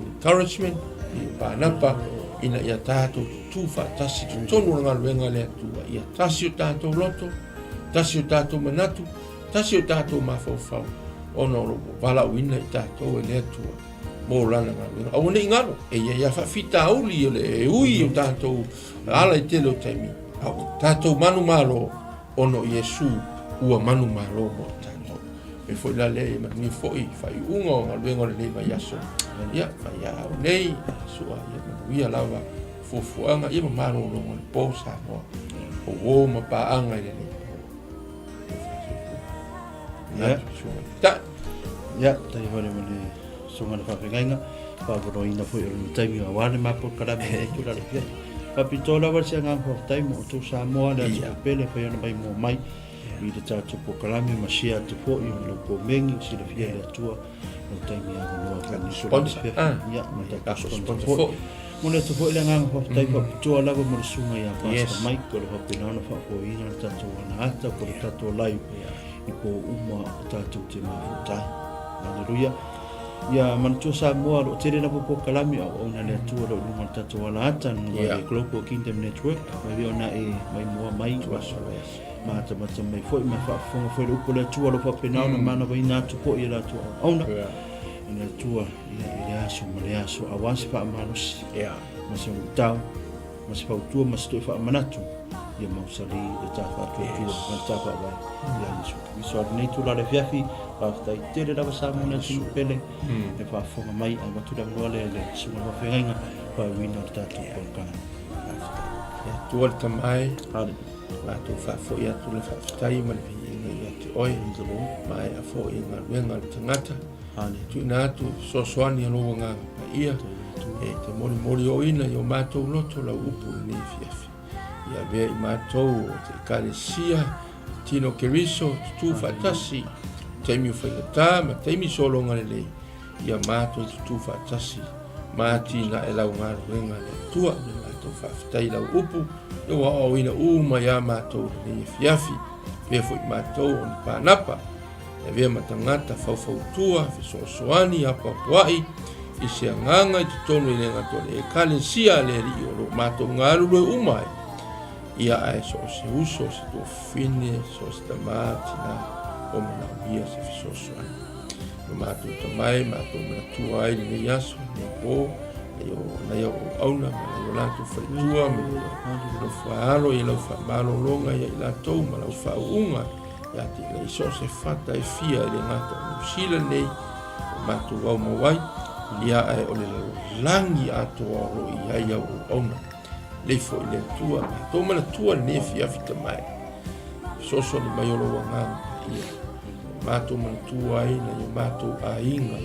encouragement i Pānapa ina ia tātou tutū faatasi totonu o le galuega a le Atua. Ia tasi o tātou loto, tasi o tātou manatu, tasi o tātou mafaufau, ona o lo o valaauina i tātou e le Atua mō lana galuega. Aua ne i galo, e ia ia faafitauli o le e ui o tātou ala i tele o taimi, a o tātou manumalo, ona o Iesu ua manumalo mō tātou. E foi la lea ia manuia foi faaiuga o galuega o lenei vaiaso. Ia, vaiao nei, sua ia manuia lava fuafuaga ia ma malologa o le po Samoa. O uo ma paaga i lenei po. Ia, ta. Ia, tai hore mo le susuga le faafeagaiga, faavanoaina foi o le taimi aua le mapo kalame e tula le fia. Faapitoa lava se agaga faafetai mo outou Samoa le atunuu pele fai ona mai mua mai i le tatou polokalame ma share atu foi ma lau komeni silafia e le Atua lau taimi avanoa foi i tula le fia. Ia, ma tatou sponsor foi. Momoli atu foi le agaga faafetai faapitoa lava mo le susuga ia Pastor Mike o le faapena ona faafoeina le tatou alaata po o le tatou live i po uma o tatou te mafuta ai. Haleluia. Ia manatua Samoa o lo o tele lava polokalame a auauna le Atua o lo o i luga o le tatou alaata le Global Kingdom Network mai ona e maimoa mai matamata mai foi ma faafofoga foi le upu o le Atua o lo o faapena ona manavaina atu foi e latou auauna i le Atua ia, i le aso ma le aso aua se faamalosi ma se luitau ma se fautua ma se toe faamanatu ia mausali le ta faatuatua ma le ta faavae ia Iesu Keriso. A o lenei itula o le afiafi, faafetai tele lava Samoa le atunuu pele e faafofoga mai ae avatu le avanoa lea i le susuga i le faafeagaiga faauiina o le tatou polokalame. Faafetai. Le Atua le Tama e, matou faafoi atu le faafetai ma le viiga ia te Oe, maea foi galuega a le tagata, Tuuina atu fesoasoani a lou Agaga Paia e te molimolioina i o matou loto lau upu i lenei afiafi. Ia avea i matou o te Ekalesia, tino Keriso, tutū faatasi, taimi o faigata ma taimi sologa lelei, ia matou tutū faatasi ma atinae lau galuega le Atua. Matou faafetai i lau upu, ia ua aoaoina uma iā matou i lenei afiafi. Avea foi matou o ni panapa E avea ma tagata faufautua, fesoasoani, apoapoai i se agaga i totonu e le gata o le Ekalesia a le Alii o lo o matou galulue uma ai, ia ae so o se uso, se tuafafine, so o se tama, tina, o manaomia se fesoasoani. Lo matou tama e matou manatua ai lenei aso, lenei po, nai au auauna ma nai o latou faletua ma lau faalo i lau faamalologa ia i latou ma lau faauuga Ia te ia i so o se fata e fia e le gata o Niu Sila nei, o matou au mau ai, ia ae o le lalolagi atoa o lo o i ai au auauna. Lei foi le Atua, matou manatua lenei afiafi tamae. Fesoasoani mai o lou agaga paia. Matou manatua ai nai o matou aiga,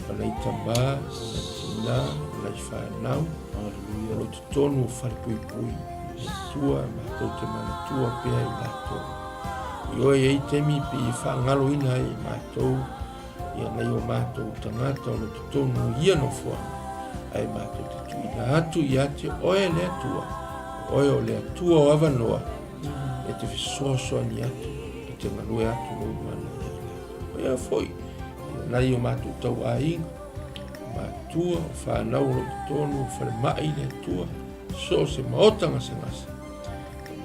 ma nai tama, nai tina, nai fanau, o lo o totonu o falepuipui. Le Atua, matou te manatua pea i latou. I oe e i ai taimi pe i faagaloina ai e matou ia nai o matou tagata o lo totonu i ia nofoaga, ae matou te tuuina atu ia te oe le Atua, o oe o le Atua o avanoa, e te fesoasoani atu, e te galue atu lou mana ia i latou. Ia foi, ia nai o matou tauaiga, matua, o whanau o lo totonu, o falemai le Atua, so o se maota gasegase.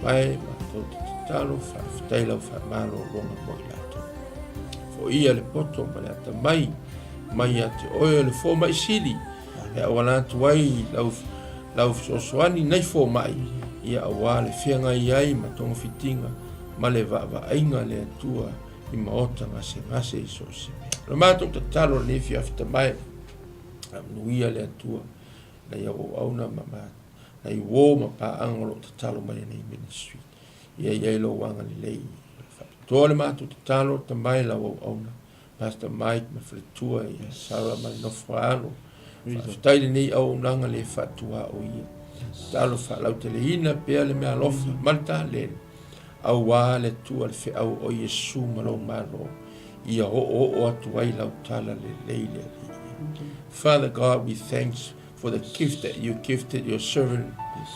Mai, matou te tatalo, faafetai lau faamalologa mo i latou. Foia le poto ma le atamai, mai ia te oe o le fomai sili, e auala atu ai lau, lau fesoasoani nei fomai, ia auā le feagai ai ma togafitiga ma le vaavaaiga a le Atua i maota gasegase i so o se mea. O le matou tatalo lenei afiafi tamae, faamanuia le Atua nai au auauna ma nai uo ma paaga o lo o tatalo mai lenei ministry. Ia i ai lou agalelei. Faapitoa le matou tatalo tamae lau auauna Pastor Mike ma faletua ia Sarah ma le nofo alo. Faafetai lenei auaunaga le faatuao ia. Tatalo faalauteleina pea le meaalofa ma le taleni auā le Atua le feau o Iesu ma lou Malo ia oooo atu ai lau tala lelei le Alii. Father God, we thanks for the gift that you gifted your servant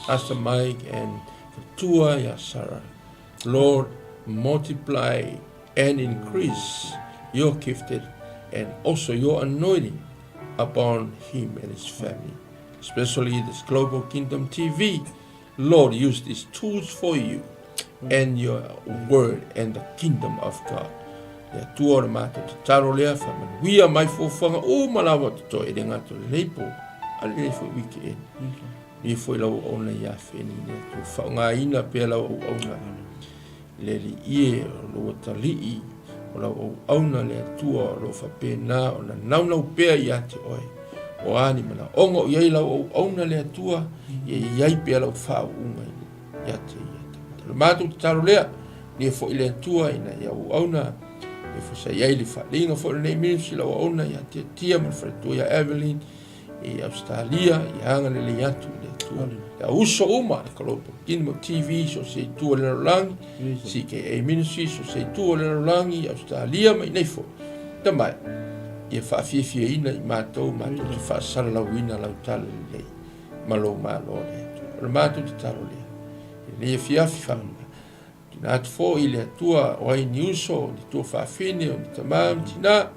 Pastor Mike and faletua ia Sarah. Lord, multiply and increase your gifted and also your anointing upon him and his family, especially this Global Kingdom TV. Lord, use these tools for you and your word and the kingdom of God. Le Atua o le matou tatalo lea, faamanuia mai fuafuaga uma lava o totoe e le gata o lenei po, a lenei foi weekend. Ia foi lau auauna ia Feni le Atua, faaaogaina pea lau auauna. Le Alii e, o lou atalii O lau auauna le Atua o lo o faapena ona naunau pea ia te oe. O a ni manaoga o i ai lau auauna le Atua, ia i ai pea lau faauuga ia te ia. O le matou tatalo lea, ia foi le Atua ina ia auauna e fosa i ai le faaaliga foi o lenei ministry lau auauna ia Tiatia ma le faletua ia Evelyn i Australia, ia agalelei atu i le Atua. Ia uso uma le Global Kingdom TV, so se itu o le lalolagi, CKA Ministry, so se itu o le lalolagi, Australia ma inei foi. Tamai, ia faafiafiaina i matou, matou te faasalalauina lau tala lelei ma lou malo le Atua. O le matou tatalo lea. I lenei afiafi faa Tuuina atu foi i le Atua o ai ni uso, o ni tuafafine, o ni tamā, o ni tinā,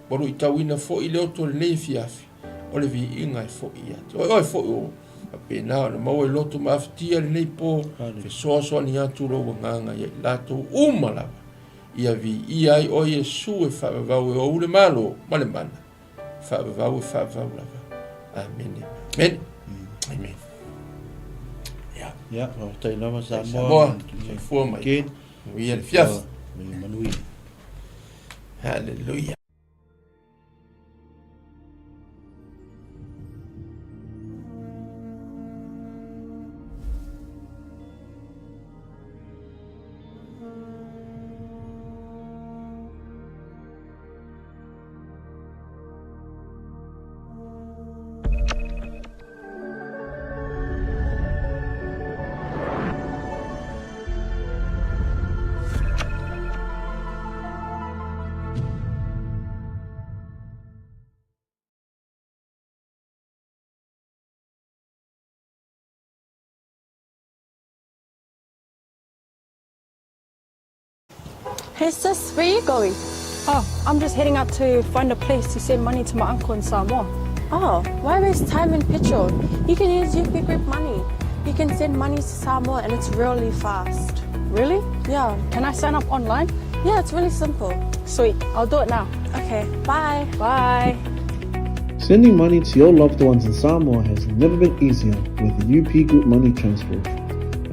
ua luitauina foi le oto i lenei afiafi, o le viiga e foi ia te oe. Oe foi ua faapena ona maua i loto ma afatia lenei po, fesoasoani atu lou agaga ia i latou uma lava, ia viia ai oe Iesu e faavavau e ou le malo ma le mana, faavavau e faavavau lava. Amene. Amene. Amen. Ia. Ia, faafetai lava Samoa. Samoa, soifua mai. Ken. Manuia le fiafi. Manuia. Hallelujah. Hey sis, where are you going? Oh, I'm just heading out to find a place to send money to my uncle in Samoa. Oh, why waste time and petrol? You can use UP Group Money. You can send money to Samoa and it's really fast. Really? Yeah. Can I sign up online? Yeah, it's really simple. Sweet, I'll do it now. Okay, bye. Bye. Sending money to your loved ones in Samoa has never been easier with UP Group Money Transfer.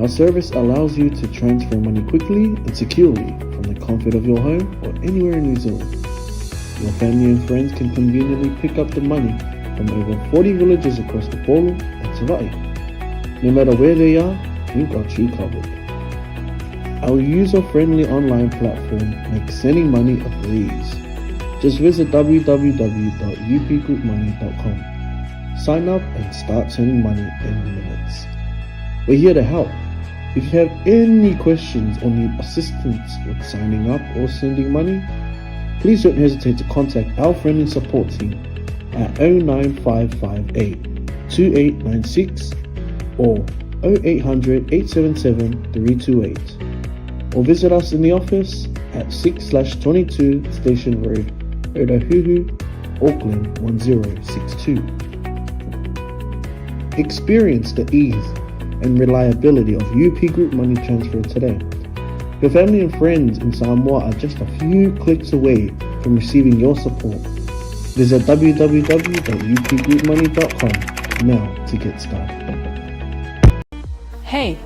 Our service allows you to transfer money quickly and securely from the comfort of your home or anywhere in New Zealand. Your family and friends can conveniently pick up the money from over 40 villages across the Upolu and Savaii. No matter where they are, we've got you covered. Our user-friendly online platform makes sending money a breeze. Just visit www.upgroupmoney.com. Sign up and start sending money in minutes. We're here to help. If you have any questions or need assistance with signing up or sending money, please don't hesitate to contact our friendly support team at 09558 2896 or 0800 877 328 or visit us in the office at 6/22 Station Road, Otahuhu, Auckland 1062. Experience the ease and reliability of UP Group Money Transfer today. Your family and friends in Samoa are just a few clicks away from receiving your support. Visit www.upgroupmoney.com now to get started. Hey,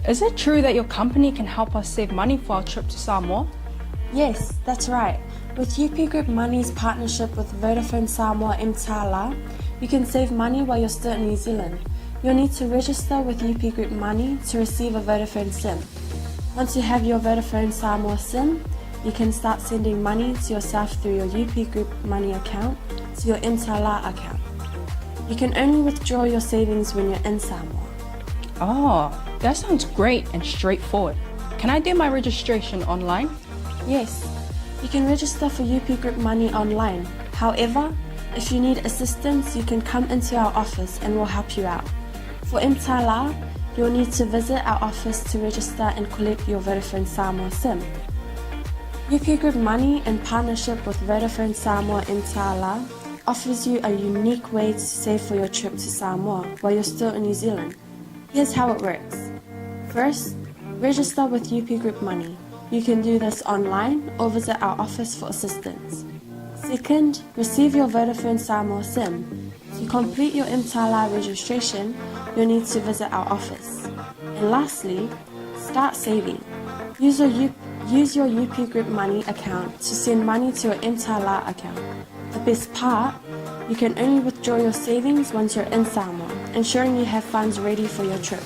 is it true that your company can help us save money for our trip to Samoa? Yes, that's right. With UP Group Money's partnership with Vodafone Samoa Mtala, you can save money while you're still in New Zealand. You'll need to register with UP Group Money to receive a Vodafone SIM. Once you have your Vodafone Samoa SIM, you can start sending money to yourself through your UP Group Money account to your Mtala account. You can only withdraw your savings when you're in Samoa. Oh, that sounds great and straightforward. Can I do my registration online? Yes, you can register for UP Group Money online. However, if you need assistance, you can come into our office and we'll help you out. For Mtala, you'll need to visit our office to register and collect your Vodafone Samoa SIM. UP Group Money, in partnership with Vodafone Samoa Mtala, offers you a unique way to save for your trip to Samoa while you're still in New Zealand. Here's how it works. First, register with UP Group Money. You can do this online or visit our office for assistance. Second, receive your Vodafone Samoa SIM. To complete your Mtala registration, you'll need to visit our office. And lastly, start saving. Use your Use your UP Group Money account to send money to your Mtala account. The best part? You can only withdraw your savings once you're in Samoa, ensuring you have funds ready for your trip.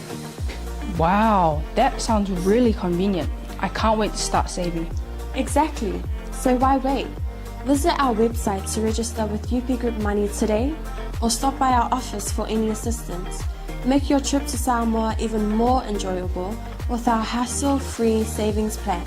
Wow, that sounds really convenient. I can't wait to start saving. Exactly. So why wait? Visit our website to register with UP Group Money today or stop by our office for any assistance. Make your trip to Samoa even more enjoyable with our hassle-free savings plan.